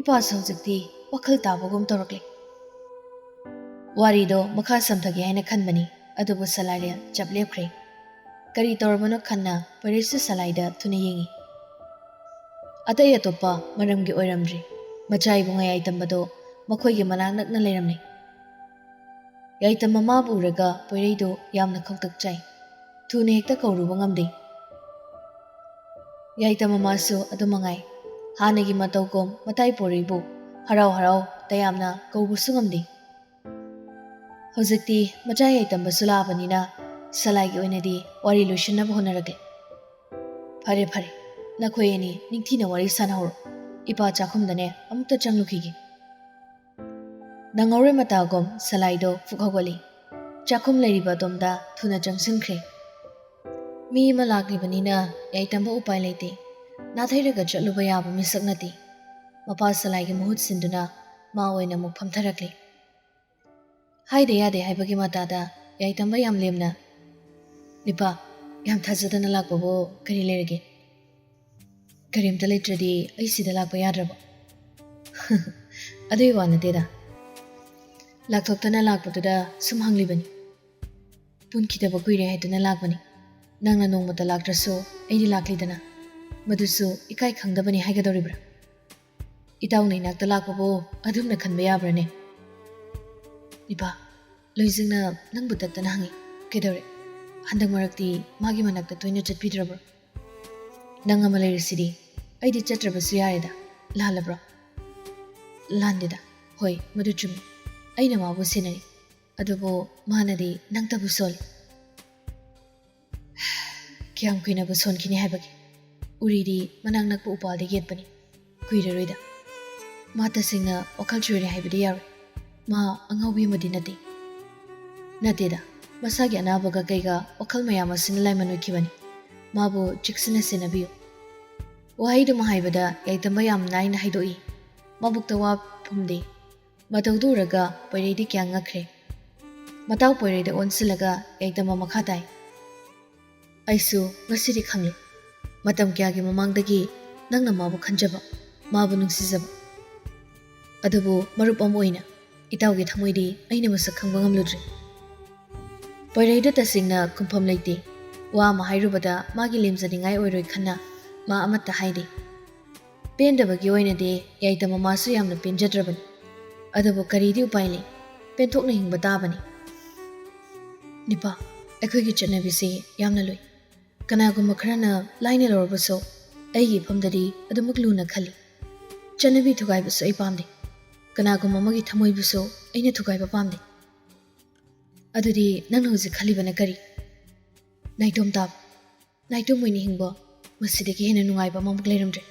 ꯏꯄꯥꯁꯨ ꯍꯧꯖꯤꯛꯇꯤ ꯋꯥꯈꯜ ꯇꯥꯕꯒꯨꯝ ꯇꯧꯔꯛꯂꯦ꯫ ꯋꯥꯔꯤꯗꯣ ꯃꯈꯥ ꯁꯝꯊꯒꯦ ꯍꯥꯏꯅ ꯈꯟꯕꯅꯤ, ꯑꯗꯨꯕꯨ ꯁꯂꯥꯏꯔꯦꯜ ꯆꯞ ꯂꯦꯞꯈ꯭ꯔꯦ꯫ ꯀꯔꯤ ꯇꯧꯔꯕꯅꯣ ꯈꯟꯅ ꯄꯣꯏꯔꯩꯁꯨ ꯁꯂꯥꯏꯗ ꯊꯨꯅ ꯌꯦꯡꯉꯤ꯫ ꯑꯇꯩ ꯑꯇꯣꯞꯄ ꯃꯔꯝꯒꯤ ꯑꯣꯏꯔꯝꯗ꯭ꯔꯤ꯫ ꯃꯆꯥ ꯏꯕꯨꯡ ꯌꯥꯏꯇꯝꯕꯗꯣ ꯃꯈꯣꯏꯒꯤ ꯃꯅꯥꯛ ꯅꯛꯅ ꯂꯩꯔꯝꯂꯦ꯫ ꯌꯥꯏꯇꯝꯕ ꯃꯥꯕꯨ ꯎꯔꯒ ꯄꯣꯏꯔꯩꯗꯨ ꯌꯥꯝꯅ ꯈꯧꯇꯛ ꯆꯥꯏ꯫ ꯊꯨꯅ ꯍꯦꯛꯇ ꯀꯧꯔꯨꯕ ꯉꯝꯗꯦ꯫ ꯌꯥꯏꯇꯝꯕ ꯃꯥꯁꯨ ꯑꯗꯨ ꯃꯉꯥꯏ꯫ ꯍꯥꯟꯅꯒꯤ ꯃꯇꯧꯒꯨꯝ ꯃꯇꯥꯏ ꯄꯣꯔꯩꯕꯨ ꯍꯔꯥꯎ ꯍꯔꯥꯎ ꯇꯌꯥꯝꯅ ꯀꯧꯕꯁꯨ ꯉꯝꯗꯦ꯫ ꯍꯧꯖꯤꯛꯇꯤ ꯃꯆꯥ ꯌꯥꯏꯇꯝꯕꯁꯨ ꯂꯥꯛꯑꯕꯅꯤꯅ ꯁꯂꯥꯏꯒꯤ ꯑꯣꯏꯅꯗꯤ ꯋꯥꯔꯤ ꯂꯣꯏꯁꯤꯟꯅꯕ ꯍꯣꯠꯅꯔꯒꯦ꯫ ꯐꯔꯦ ꯐꯔꯦ, ꯅꯈꯣꯏ ꯑꯅꯤ ꯅꯤꯡꯊꯤꯅ ꯋꯥꯔꯤ ꯁꯥꯟꯅꯍꯧꯔꯣ꯫ ꯏꯄꯥ ꯆꯥꯛꯈꯨꯝꯗꯅꯦ ꯑꯃꯨꯛꯇ ꯆꯪꯂꯨꯈꯤꯒꯦ꯫ ꯅꯪꯍꯧꯔꯣꯏ ꯃꯇꯥꯒꯨꯝ ꯁꯂꯥꯏꯗꯣ ꯐꯨꯛ ꯍꯧꯒꯠꯂꯤ꯫ ꯆꯥꯛꯈꯨꯝ ꯂꯩꯔꯤꯕ ꯑꯗꯣꯝꯗ ꯊꯨꯅ ꯆꯪꯁꯤꯟꯈ꯭ꯔꯦ꯫ ꯃꯤ ꯑꯃ ꯂꯥꯛꯂꯤꯕꯅꯤꯅ ꯌꯥꯏꯇꯝꯕ ꯎꯄꯥꯏ ꯂꯩꯇꯦ꯫ ꯅꯥꯊꯩꯔꯒ ꯆꯠꯂꯨꯕ ꯌꯥꯕ ꯃꯤꯁꯛ ꯅꯠꯇꯦ꯫ ꯃꯄꯥ ꯁꯂꯥꯏꯒꯤ ꯃꯍꯨꯠ ꯁꯤꯟꯗꯨꯅ ꯃꯥ ꯑꯣꯏꯅ ꯑꯃꯨꯛ ꯐꯝꯊꯔꯛꯂꯤ꯫ ꯍꯥꯏꯗ ꯌꯥꯗꯦ ꯍꯥꯏꯕꯒꯤ ꯃꯇꯥꯗ ꯌꯥꯏꯇꯝꯕ ꯌꯥꯝ ꯂꯦꯝꯅ, "ꯏꯄꯥ, ꯌꯥꯝ ꯊꯥꯖꯗꯅ ꯂꯥꯛꯄꯕꯨ ꯀꯔꯤ ꯂꯩꯔꯒꯦ?" "ꯀꯔꯤꯝꯇ ꯂꯩꯇ꯭ꯔꯗꯤ ꯑꯩ ꯁꯤꯗ ꯂꯥꯛꯄ ꯌꯥꯗ꯭ꯔꯕꯣ?" "ꯑꯗꯨꯒꯤ ꯋꯥ ꯅꯠꯇꯦꯗ꯫ ꯂꯥꯛꯊꯣꯛꯇꯅ ꯂꯥꯛꯄꯗꯨꯗ ꯁꯨꯝ ꯍꯪꯂꯤꯕꯅꯤ꯫ ꯄꯨꯟꯈꯤꯗꯕ ꯀꯨꯏꯔꯦ ꯍꯥꯏꯗꯨꯅ ꯂꯥꯛꯄꯅꯤ꯫ ꯅꯪꯅ ꯅꯣꯡꯃꯇ ꯂꯥꯛꯇ꯭ꯔꯁꯨ ꯑꯩꯗꯤ ꯂꯥꯛꯂꯤꯗꯅ꯫ ꯃꯗꯨꯁꯨ ꯏꯀꯥꯏ ꯈꯪꯗꯕꯅꯤ ꯍꯥꯏꯒꯗꯧꯔꯤꯕ꯭ꯔꯥ? ꯏꯇꯥꯎꯅ ꯏꯅꯥꯛꯇ ꯂꯥꯛꯄꯕꯨ ꯑꯗꯨꯝꯅ ꯈꯟꯕ ꯌꯥꯕ꯭ꯔꯥꯅꯦ?" "ꯏꯄꯥ, ꯂꯣꯏꯖꯤꯡꯅ ꯅꯪꯕꯨ ꯇꯠꯇꯅ ꯍꯪꯉꯤ꯫ ꯀꯩꯗꯧꯔꯦ? ꯍꯟꯗꯛ ꯃꯔꯛꯇꯤ ꯃꯥꯒꯤ ꯃꯅꯥꯛꯇ ꯇꯣꯏꯅ ꯆꯠꯄꯤꯗ꯭ꯔꯕ꯭ꯔꯣ?" "ꯅꯪ ꯑꯃ ꯂꯩꯔꯤꯁꯤꯗꯤ꯫ ꯑꯩꯗꯤ ꯆꯠꯇ꯭ꯔꯕꯁꯨ ꯌꯥꯔꯦꯗ꯫ ꯂꯥꯜꯂꯕ꯭ꯔꯣ?" "ꯂꯥꯟꯗꯦꯗ꯫ ꯍꯣꯏ, ꯃꯗꯨ ꯆꯨꯝꯃꯤ꯫ ꯑꯩꯅ ꯃꯥꯕꯨ ꯁꯦꯟꯅꯩ꯫ ꯑꯗꯨꯕꯨ ꯃꯥꯅꯗꯤ ꯅꯪꯇꯕꯨ ꯁꯣꯜꯂꯤ꯫ ꯀꯌꯥꯝ ꯀꯨꯏꯅꯕꯨ ꯁꯣꯟꯈꯤꯅꯤ ꯍꯥꯏꯕꯒꯦ? ꯎꯔꯤꯗꯤ ꯃꯅꯥꯛ ꯅꯛꯄ ꯎꯄꯥꯜꯗ ꯌꯦꯠꯄꯅꯤ꯫ ꯀꯨꯏꯔꯔꯣꯏꯗ꯫ ꯃꯥ ꯇꯁꯦꯡꯅ ꯋꯥꯈꯜ ꯆꯣꯏꯔꯦ ꯍꯥꯏꯕꯗꯤ ꯌꯥꯔꯣꯏ꯫ ꯃꯥ ꯑꯉꯥꯎꯕꯤ ꯑꯃꯗꯤ ꯅꯠꯇꯦ꯫ ꯅꯠꯇꯦꯗ, ꯃꯁꯥꯒꯤ ꯑꯅꯥꯕꯒ ꯀꯩꯒ ꯋꯥꯈꯜ ꯃꯌꯥꯝ ꯑꯁꯤꯅ ꯂꯥꯏꯃꯟ ꯑꯣꯏꯈꯤꯕꯅꯤ꯫ ꯃꯥꯕꯨ ꯆꯦꯛꯁꯤꯟꯅ ꯁꯦꯟꯅꯕꯤꯌꯨ꯫ ꯋꯥꯍꯩꯗꯨꯃ ꯍꯥꯏꯕꯗ ꯌꯥꯏꯇꯝꯕ ꯌꯥꯝ ꯂꯥꯏꯅ ꯍꯥꯏꯗꯣꯛꯏ꯫ ꯃꯕꯨꯛꯇ ꯋꯥ ꯐꯨꯝꯗꯦ꯫ ꯃꯇꯧꯗꯨ ꯎꯔꯒ ꯄꯣꯏꯔꯩꯗꯤ ꯀꯌꯥ ꯉꯛꯈ꯭ꯔꯦ꯫ ꯃꯇꯥꯎ ꯄꯣꯏꯔꯩꯗ ꯑꯣꯟꯁꯤꯜꯂꯒ ꯌꯥꯏꯇꯝꯕ ꯃꯈꯥ ꯇꯥꯏ꯫ ꯑꯩꯁꯨ ꯉꯁꯤꯗꯤ ꯈꯪꯂꯦ꯫ ꯃꯇꯝ ꯀꯌꯥꯒꯤ ꯃꯃꯥꯡꯗꯒꯤ ꯅꯪꯅ ꯃꯥꯕꯨ ꯈꯟꯖꯕ, ꯃꯥꯕꯨ ꯅꯨꯡꯁꯤꯖꯕ꯫ ꯑꯗꯨꯕꯨ ꯃꯔꯨꯞ ꯑꯃ ꯑꯣꯏꯅ ꯏꯇꯥꯎꯒꯤ ꯊꯃꯣꯏꯗꯤ ꯑꯩꯅ ꯃꯁꯛ ꯈꯪꯕ ꯉꯝꯂꯨꯗ꯭ꯔꯤ꯫ ꯄꯣꯏꯔꯩꯗ ꯇꯁꯦꯡꯅ ꯈꯨꯝꯐꯝ ꯂꯩꯇꯦ꯫ ꯋꯥ ꯑꯃ ꯍꯥꯏꯔꯨꯕꯗ ꯃꯥꯒꯤ ꯂꯦꯝꯖꯅꯤꯡꯉꯥꯏ ꯑꯣꯏꯔꯣꯏ ꯈꯟꯅ ꯃꯥ ꯑꯃꯠꯇ ꯍꯥꯏꯗꯦ꯫ ꯄꯦꯟꯗꯕꯒꯤ ꯑꯣꯏꯅꯗꯤ ꯌꯥꯏꯇꯝꯕ ꯃꯥꯁꯨ ꯌꯥꯝꯅ ꯄꯦꯟꯖꯗ꯭ꯔꯕꯅꯤ꯫ ꯑꯗꯨꯕꯨ ꯀꯔꯤꯗꯤ ꯎꯄꯥꯏ ꯂꯩ? ꯄꯦꯟꯊꯣꯛꯅ ꯍꯤꯡꯕ ꯇꯥꯕꯅꯤ꯫ ꯅꯤꯄꯥ, ꯑꯩꯈꯣꯏꯒꯤ ꯆꯠꯅꯕꯤꯁꯤ ꯌꯥꯝꯅ ꯂꯨꯏ꯫ ꯀꯅꯥꯒꯨꯝꯕ ꯈꯔꯅ ꯂꯥꯏꯅ ꯂꯧꯔꯕꯁꯨ ꯑꯩꯒꯤ ꯏꯐꯝꯗꯗꯤ ꯑꯗꯨꯃꯛ ꯂꯨꯅ ꯈꯜꯂꯤ꯫ ꯆꯠꯅꯕꯤ ꯊꯨꯒꯥꯏꯕꯁꯨ ꯑꯩ ꯄꯥꯝꯗꯦ꯫ ꯀꯅꯥꯒꯨꯝꯕ ꯑꯃꯒꯤ ꯊꯃꯣꯏꯕꯨꯁꯨ ꯑꯩꯅ ꯊꯨꯒꯥꯏꯕ ꯄꯥꯝꯗꯦ꯫ ꯑꯗꯨꯗꯤ ꯅꯪꯅ ꯍꯧꯖꯤꯛ ꯈꯜꯂꯤꯕꯅ ꯀꯔꯤ? ꯅꯥꯏꯇꯣꯝ ꯇꯥꯕ꯫ ꯅꯥꯏꯇꯣꯝ ꯑꯣꯏꯅ ꯍꯤꯡꯕ, ꯃꯁꯤꯗꯒꯤ ꯍꯦꯟꯅ ꯅꯨꯡꯉꯥꯏꯕ ꯑꯃꯃꯨꯛ ꯂꯩꯔꯝꯗ꯭ꯔꯦ꯫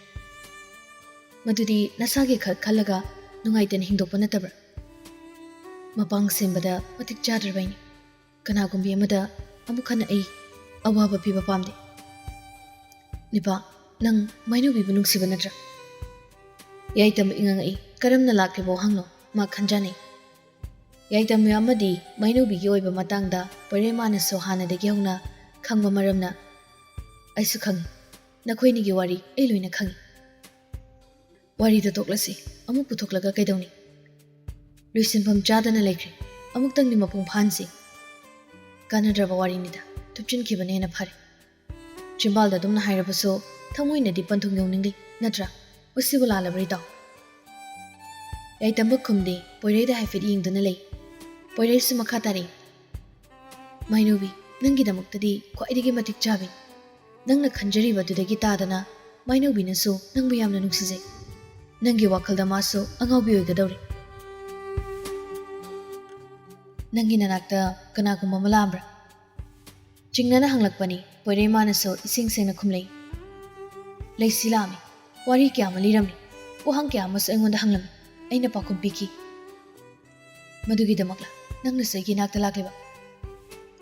ꯃꯗꯨꯗꯤ ꯅꯁꯥꯒꯤ ꯈꯛ ꯈꯜꯂꯒ ꯅꯨꯡꯉꯥꯏꯇꯅ ꯍꯤꯡꯗꯣꯛꯄ ꯅꯠꯇꯕ꯭ꯔꯥ? ꯃꯄꯥꯡ ꯁꯦꯝꯕꯗ ꯃꯇꯤꯛ ꯆꯥꯗ꯭ꯔꯕ ꯑꯩꯅꯤ꯫ ꯀꯅꯥꯒꯨꯝꯕꯤ ꯑꯃꯗ ꯑꯃꯨꯛ ꯍꯟꯅ ꯑꯩ ꯑꯋꯥꯕ ꯄꯤꯕ ꯄꯥꯝꯗꯦ꯫ ꯅꯤꯄꯥ, ꯅꯪ ꯃꯥꯏꯅꯧꯕꯤꯕꯨ ꯅꯨꯡꯁꯤꯕ ꯅꯠꯇ꯭ꯔꯥ? ꯌꯥꯏꯇꯝꯕ ꯏꯉꯛ ꯉꯛꯏ꯫ ꯀꯔꯝꯅ ꯂꯥꯛꯂꯤꯕ ꯋꯥꯍꯪꯅꯣ? ꯃꯥ ꯈꯟꯖꯥꯟꯅꯩ꯫ ꯌꯥꯏꯇꯝꯕ ꯑꯃꯗꯤ ꯃꯥꯏꯅꯧꯕꯤꯒꯤ ꯑꯣꯏꯕ ꯃꯇꯥꯡꯗ ꯄꯣꯏꯔꯩꯃꯥꯅꯁꯨ ꯍꯥꯟꯅꯗꯒꯤ ꯍꯧꯅ ꯈꯪꯕ ꯃꯔꯝꯅ, ꯑꯩꯁꯨ ꯈꯪꯏ꯫ ꯅꯈꯣꯏꯅꯤꯒꯤ ꯋꯥꯔꯤ ꯑꯩ ꯂꯣꯏꯅ ꯈꯪꯏ꯫ ꯋꯥꯔꯤꯗ ꯇꯣꯛꯂꯁꯤ꯫ ꯑꯃꯨꯛ ꯄꯨꯊꯣꯛꯂꯒ ꯀꯩꯗꯧꯅꯤ? ꯂꯣꯏꯁꯤꯟꯐꯝ ꯆꯥꯗꯅ ꯂꯩꯈ꯭ꯔꯦ꯫ ꯑꯃꯨꯛꯇꯪꯗꯤ ꯃꯄꯨꯡ ꯐꯥꯍꯟꯁꯤ꯫ ꯀꯥꯟꯅꯗ꯭ꯔꯕ ꯋꯥꯔꯤꯅꯤꯗ꯫ ꯊꯨꯞꯆꯤꯟꯈꯤꯕꯅ ꯍꯦꯟꯅ ꯐꯔꯦ꯫ ꯆꯤꯝꯕꯥꯜꯗ ꯑꯗꯨꯝꯅ ꯍꯥꯏꯔꯕꯁꯨ ꯊꯃꯣꯏꯅꯗꯤ ꯄꯟꯊꯨꯡ ꯌꯧꯅꯤꯡꯂꯤ, ꯅꯠꯇ꯭ꯔꯥ? ꯃꯁꯤꯕꯨ ꯂꯥꯜꯂꯕ꯭ꯔꯥ, ꯏꯇꯥꯎ? ꯌꯥꯏꯇꯝꯕ ꯈꯨꯝꯗꯦ꯫ ꯄꯣꯏꯔꯩꯗ ꯍꯥꯏꯐꯦꯠ ꯌꯦꯡꯗꯨꯅ ꯂꯩ꯫ ꯄꯣꯏꯔꯩꯁꯨ ꯃꯈꯥ ꯇꯥꯔꯛꯏ꯫ ꯃꯥꯏꯅꯧꯕꯤ, ꯅꯪꯒꯤꯗꯃꯛꯇꯗꯤ ꯈ꯭ꯋꯥꯏꯗꯒꯤ ꯃꯇꯤꯛ ꯆꯥꯕꯤ꯫ ꯅꯪꯅ ꯈꯟꯖꯔꯤꯕ ꯑꯗꯨꯗꯒꯤ ꯇꯥꯗꯅ ꯃꯥꯏꯅꯧꯕꯤꯅꯁꯨ ꯅꯪꯕꯨ ꯌꯥꯝꯅ ꯅꯨꯡꯁꯤꯖꯩ꯫ ꯅꯪꯒꯤ ꯋꯥꯈꯜꯗ ꯃꯥꯁꯨ ꯑꯉꯥꯎꯕꯤ ꯑꯣꯏꯒꯗꯧꯔꯤ꯫ "ꯅꯪꯒꯤ ꯅꯅꯥꯛꯇ ꯀꯅꯥꯒꯨꯝꯕ ꯑꯃ ꯂꯥꯛꯑꯝꯕ꯭ꯔꯥ?" ꯆꯤꯡꯅꯅ ꯍꯪꯂꯛꯄꯅꯤ꯫ ꯄꯣꯏꯔꯩ ꯃꯥꯅꯁꯨ ꯏꯁꯦꯡ ꯁꯦꯡꯅ ꯈꯨꯝꯂꯛꯏ꯫ "ꯂꯩꯁꯤ ꯂꯥꯛꯑꯝꯃꯤ꯫ ꯋꯥꯔꯤ ꯀꯌꯥ ꯑꯃ ꯂꯤꯔꯝꯃꯤ꯫ ꯋꯥꯍꯪ ꯀꯌꯥ ꯑꯃꯁꯨ ꯑꯩꯉꯣꯟꯗ ꯍꯪꯂꯝꯃꯤ꯫ ꯑꯩꯅ ꯄꯥꯎꯈꯨꯝ ꯄꯤꯈꯤ꯫" "ꯃꯗꯨꯒꯤꯗꯃꯛꯂ ꯅꯪꯅꯁꯨ ꯑꯩꯒꯤ ꯏꯅꯥꯛꯇ ꯂꯥꯛꯂꯤꯕ?"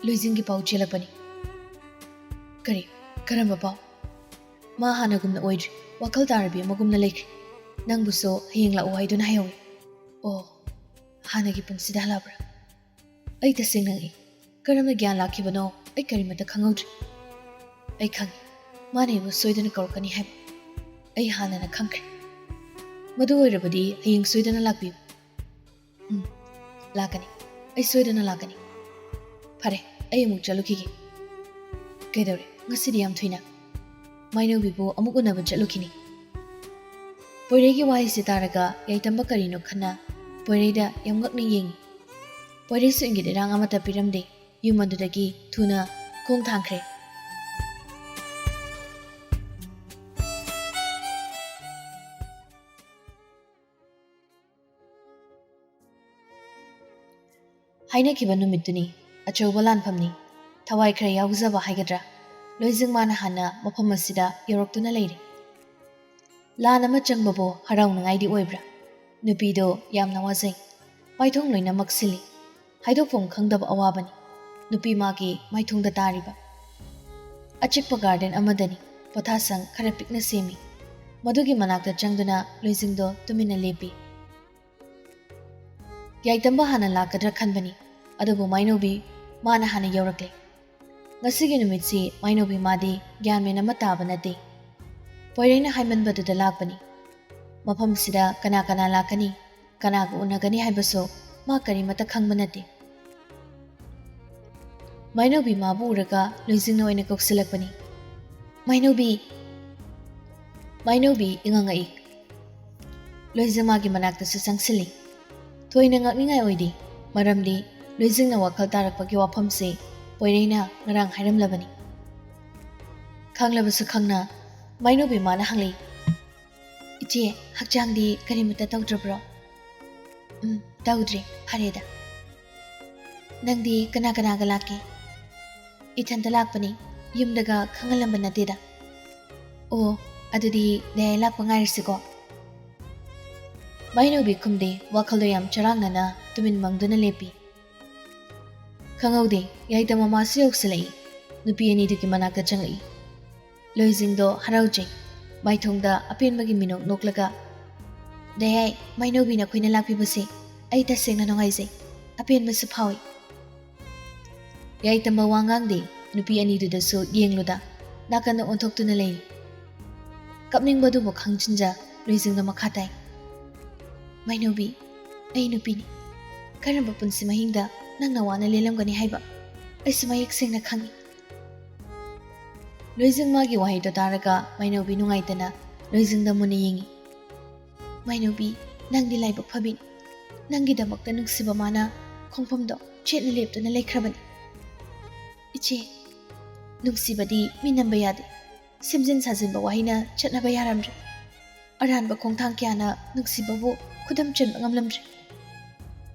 ꯂꯣꯏꯖꯤꯡꯒꯤ ꯄꯥꯎ ꯆꯦꯜꯂꯛꯄꯅꯤ꯫ "ꯀꯔꯤ? ꯀꯔꯝꯕ ꯄꯥꯎ?" "ꯃꯥ ꯍꯥꯟꯅꯒꯨꯝꯅ ꯑꯣꯏꯗ꯭ꯔꯤ꯫ ꯋꯥꯈꯜ ꯇꯥꯔꯕꯤ ꯑꯃꯒꯨꯝꯅ ꯂꯩꯈ꯭ꯔꯦ꯫ ꯅꯪꯕꯨꯁꯨ ꯍꯌꯦꯡ ꯂꯥꯛꯑꯣ ꯍꯥꯏꯗꯨꯅ ꯍꯥꯏꯍꯧꯏ꯫" "ꯑꯣ, ꯍꯥꯟꯅꯒꯤ ꯄꯨꯡꯁꯤꯗ ꯍꯜꯂꯛꯑꯕ꯭ꯔꯥ?" ꯑꯩ ꯇꯁꯦꯡꯅ ꯉꯛꯏ꯫ ꯀꯔꯝꯅ ꯒ꯭ꯌꯥꯟ ꯂꯥꯛꯈꯤꯕꯅꯣ ꯑꯩ ꯀꯔꯤꯃꯠꯇ ꯈꯪꯍꯧꯗ꯭ꯔꯦ꯫ ꯑꯩ ꯈꯪꯏ, ꯃꯥꯅ ꯑꯩꯕꯨ ꯁꯣꯏꯗꯅ ꯀꯧꯔꯛꯀꯅꯤ ꯍꯥꯏꯕ ꯑꯩ ꯍꯥꯟꯅꯅ ꯈꯪꯈ꯭ꯔꯦ꯫ "ꯃꯗꯨ ꯑꯣꯏꯔꯕꯗꯤ ꯍꯌꯦꯡ ꯁꯣꯏꯗꯅ ꯂꯥꯛꯄꯤꯌꯨ꯫" "ꯎꯝ, ꯂꯥꯛꯀꯅꯤ꯫ ꯑꯩ ꯁꯣꯏꯗꯅ ꯂꯥꯛꯀꯅꯤ꯫ ꯐꯔꯦ, ꯑꯩ ꯑꯃꯨꯛ ꯆꯠꯂꯨꯈꯤꯒꯦ꯫" "ꯀꯩꯗꯧꯔꯦ? ꯉꯁꯤꯗꯤ ꯌꯥꯝ ꯊꯨꯏꯅ?" "ꯃꯥꯏꯅꯧꯕꯤꯕꯨ ꯑꯃꯨꯛ ꯎꯅꯕ ꯆꯠꯂꯨꯈꯤꯅꯤ꯫" ꯄꯣꯏꯔꯩꯒꯤ ꯋꯥꯍꯩꯁꯤ ꯇꯥꯔꯒ ꯌꯥꯏꯇꯝꯕ ꯀꯔꯤꯅꯣ ꯈꯟꯅ ꯄꯣꯏꯔꯩꯗ ꯌꯥꯝ ꯉꯛꯅ ꯌꯦꯡꯏ꯫ ꯄꯣꯏꯔꯩꯁꯨ ꯏꯪꯒꯤꯠ ꯏꯔꯥꯡ ꯑꯃꯠꯇ ꯄꯤꯔꯝꯗꯦ꯫ ꯌꯨꯝ ꯑꯗꯨꯗꯒꯤ ꯊꯨꯅ ꯈꯣꯡ ꯊꯥꯡꯈ꯭ꯔꯦ꯫ ꯍꯥꯏꯅꯈꯤꯕ ꯅꯨꯃꯤꯠꯇꯨꯅꯤ꯫ ꯑꯆꯧꯕ ꯂꯥꯟꯐꯝꯅꯤ꯫ ꯊꯋꯥꯏ ꯈꯔ ꯌꯥꯎꯖꯕ ꯍꯥꯏꯒꯗ꯭ꯔꯥ, ꯂꯣꯏꯖꯤꯡ ꯃꯥꯅ ꯍꯥꯟꯅ ꯃꯐꯝ ꯑꯁꯤꯗ ꯌꯧꯔꯛꯇꯨꯅ ꯂꯩꯔꯦ꯫ ꯂꯥꯟ ꯑꯃ ꯆꯪꯕꯕꯨ ꯍꯔꯥꯎꯅꯉꯥꯏꯗꯤ ꯑꯣꯏꯕ꯭ꯔꯥ? ꯅꯨꯄꯤꯗꯣ ꯌꯥꯝꯅ ꯋꯥꯖꯩ꯫ ꯃꯥꯏꯊꯣꯡ ꯂꯣꯏꯅꯃꯛ ꯁꯤꯜꯂꯤ꯫ ꯍꯥꯏꯗꯣꯛꯐꯝ ꯈꯪꯗꯕ ꯑꯋꯥꯕꯅꯤ ꯅꯨꯄꯤ ꯃꯥꯒꯤ ꯃꯥꯏꯊꯣꯡꯗ ꯇꯥꯔꯤꯕ꯫ ꯑꯆꯤꯛꯄ ꯒꯥꯔꯗꯦꯟ ꯑꯃꯗꯅꯤ ꯄꯣꯊꯥꯁꯪ ꯈꯔ ꯄꯤꯛꯅ ꯁꯦꯝꯃꯤ꯫ ꯃꯗꯨꯒꯤ ꯃꯅꯥꯛꯇ ꯆꯪꯗꯨꯅ ꯂꯣꯏꯖꯤꯡꯗꯣ ꯇꯨꯃꯤꯟꯅ ꯂꯦꯞꯄꯤ꯫ ꯌꯥꯏꯇꯝꯕ ꯍꯥꯟꯅ ꯂꯥꯛꯀꯗ꯭ꯔꯥ ꯈꯟꯕꯅꯤ, ꯑꯗꯨꯕꯨ ꯃꯥꯏꯅꯧꯕꯤ ꯃꯥꯅ ꯍꯥꯟꯅ ꯌꯧꯔꯛꯂꯦ꯫ ꯉꯁꯤꯒꯤ ꯅꯨꯃꯤꯠꯁꯤ ꯃꯥꯏꯅꯧꯕꯤ ꯃꯥꯗꯤ ꯒ꯭ꯌꯥꯟ ꯃꯦꯟ ꯑꯃ ꯇꯥꯕ ꯅꯠꯇꯦ꯫ ꯄꯣꯏꯔꯩꯅ ꯍꯥꯏꯃꯟꯕꯗꯨꯗ ꯂꯥꯛꯄꯅꯤ꯫ ꯃꯐꯝꯁꯤꯗ ꯀꯅꯥ ꯀꯅꯥ ꯂꯥꯛꯀꯅꯤ, ꯀꯅꯥꯒ ꯎꯅꯒꯅꯤ ꯍꯥꯏꯕꯁꯨ ꯃꯥ ꯀꯔꯤꯃꯠꯇ ꯈꯪꯕ ꯅꯠꯇꯦ꯫ ꯃꯥꯏꯅꯧꯕꯤ ꯃꯥꯕꯨ ꯎꯔꯒ ꯂꯣꯏꯖꯤꯡꯅ ꯑꯣꯏꯅ ꯀꯧꯁꯤꯜꯂꯛꯄꯅꯤ꯫ "ꯃꯥꯏꯅꯧꯕꯤ!" ꯃꯥꯏꯅꯧꯕꯤ ꯏꯉꯛ ꯉꯛꯏ꯫ ꯂꯣꯏꯖꯤꯡ ꯃꯥꯒꯤ ꯃꯅꯥꯛꯇꯁꯨ ꯆꯪꯁꯤꯜꯂꯤ꯫ ꯊꯣꯏꯅ ꯉꯛꯅꯤꯡꯉꯥꯏ ꯑꯣꯏꯗꯦ, ꯃꯔꯝꯗꯤ ꯂꯣꯏꯖꯤꯡꯅ ꯋꯥꯈꯜ ꯇꯥꯔꯛꯄꯒꯤ ꯋꯥꯐꯝꯁꯦ ꯄꯣꯏꯔꯩꯅ ꯉꯔꯥꯡ ꯍꯥꯏꯔꯝꯂꯕꯅꯤ꯫ ꯈꯪꯂꯕꯁꯨ ꯈꯪꯅ ꯃꯥꯏꯅꯧꯕꯤ ꯃꯥꯅ ꯍꯪꯂꯛꯏ, "ꯏꯆꯦ, ꯍꯛꯆꯥꯡꯗꯤ ꯀꯔꯤꯃꯠꯇ ꯇꯧꯗ꯭ꯔꯕ꯭ꯔꯣ?" "ꯎꯝ, ꯇꯧꯗ꯭ꯔꯦ, ꯐꯔꯦꯗ꯫" "ꯅꯪꯗꯤ ꯀꯅꯥ ꯀꯅꯥꯒ ꯂꯥꯛꯀꯦ?" "ꯏꯊꯟꯇ ꯂꯥꯛꯄꯅꯤ, ꯌꯨꯝꯗꯒ ꯈꯪꯍꯜꯂꯝꯕ ꯅꯠꯇꯦꯗ꯫" "ꯑꯣ, ꯑꯗꯨꯗꯤ ꯗꯌꯥꯏ ꯂꯥꯛꯄ ꯉꯥꯏꯔꯁꯤꯀꯣ꯫" ꯃꯥꯏꯅꯧꯕꯤ ꯈꯨꯝꯗꯦ, ꯋꯥꯈꯜꯗꯣ ꯌꯥꯝ ꯆꯔꯥꯡꯅꯅ ꯇꯨꯃꯤꯟ ꯃꯪꯗꯨꯅ ꯂꯦꯞꯄꯤ꯫ ꯈꯪꯍꯧꯗꯦ, ꯌꯥꯏꯇ ꯃꯃꯥꯁꯨ ꯌꯧꯁꯤꯜꯂꯛꯏ꯫ ꯅꯨꯄꯤ ꯑꯅꯤꯗꯨꯒꯤ ꯃꯅꯥꯛꯇ ꯆꯪꯉꯛꯏ꯫ ꯂꯣꯏꯖꯤꯡꯗꯣ ꯍꯔꯥꯎꯖꯩ꯫ ꯃꯥꯏꯊꯣꯡꯗ ꯑꯄꯦꯟꯕꯒꯤ ꯃꯤꯅꯣꯛ ꯅꯣꯛꯂꯒ, "ꯗꯌꯥꯏ, ꯃꯥꯏꯅꯧꯕꯤ ꯅꯈꯣꯏꯅ ꯂꯥꯛꯄꯤꯕꯁꯦ ꯑꯩ ꯇꯁꯦꯡꯅ ꯅꯨꯡꯉꯥꯏꯖꯩ, ꯑꯄꯦꯟꯕꯁꯨ ꯐꯥꯎꯏ꯫" ꯌꯥꯏꯇꯝꯕ ꯋꯥ ꯉꯥꯡꯗꯦ, ꯅꯨꯄꯤ ꯑꯅꯤꯗꯨꯗꯁꯨ ꯌꯦꯡꯂꯨꯗ ꯅꯥꯀꯟꯗ ꯑꯣꯟꯊꯣꯛꯇꯨꯅ ꯂꯩꯔꯤ꯫ ꯀꯞꯅꯤꯡꯕꯗꯨꯕꯨ ꯈꯪꯖꯤꯟꯖ ꯂꯣꯏꯖꯤꯡꯗ ꯃꯈꯥ ꯇꯥꯏ꯫ "ꯃꯥꯏꯅꯧꯕꯤ, ꯑꯩ ꯅꯨꯄꯤꯅꯤ꯫ ꯀꯔꯝꯕ ꯄꯨꯟꯁꯤ ꯃꯍꯤꯡꯗ ꯅꯪꯅ ꯋꯥꯅ ꯂꯦꯜꯂꯝꯒꯅꯤ ꯍꯥꯏꯕ ꯑꯩꯁꯨ ꯃꯌꯦꯛ ꯁꯦꯡꯅ ꯈꯪꯏ꯫" ꯂꯣꯏꯖꯤꯡ ꯃꯥꯒꯤ ꯋꯥꯍꯩꯗꯣ ꯇꯥꯔꯒ ꯃꯥꯏꯅꯧꯕꯤ ꯅꯨꯡꯉꯥꯏꯇꯅ ꯂꯣꯏꯖꯤꯡꯗ ꯃꯨꯟꯅ ꯌꯦꯡꯏ꯫ "ꯃꯥꯏꯅꯧꯕꯤ, ꯅꯪꯗꯤ ꯂꯥꯏꯕꯛ ꯐꯕꯤꯅꯤ꯫ ꯅꯪꯒꯤꯗꯃꯛꯇ ꯅꯨꯡꯁꯤꯕ ꯃꯥꯅ ꯈꯣꯡꯐꯝꯗꯣ ꯆꯦꯠꯅ ꯂꯦꯞꯇꯨꯅ ꯂꯩꯈ꯭ꯔꯕꯅꯤ꯫" "ꯏꯆꯦ, ꯅꯨꯡꯁꯤꯕꯗꯤ ꯃꯤ ꯅꯝꯕ ꯌꯥꯗꯦ꯫ ꯁꯦꯝꯖꯤꯟ ꯁꯥꯖꯤꯟꯕ ꯋꯥꯍꯩꯅ ꯆꯠꯅꯕ ꯌꯥꯔꯝꯗ꯭ꯔꯦ꯫ ꯑꯔꯥꯟꯕ ꯈꯣꯡꯊꯥꯡ ꯀꯌꯥꯅ ꯅꯨꯡꯁꯤꯕꯕꯨ ꯈꯨꯗꯝ ꯆꯟꯕ ꯉꯝꯂꯝꯗ꯭ꯔꯦ꯫"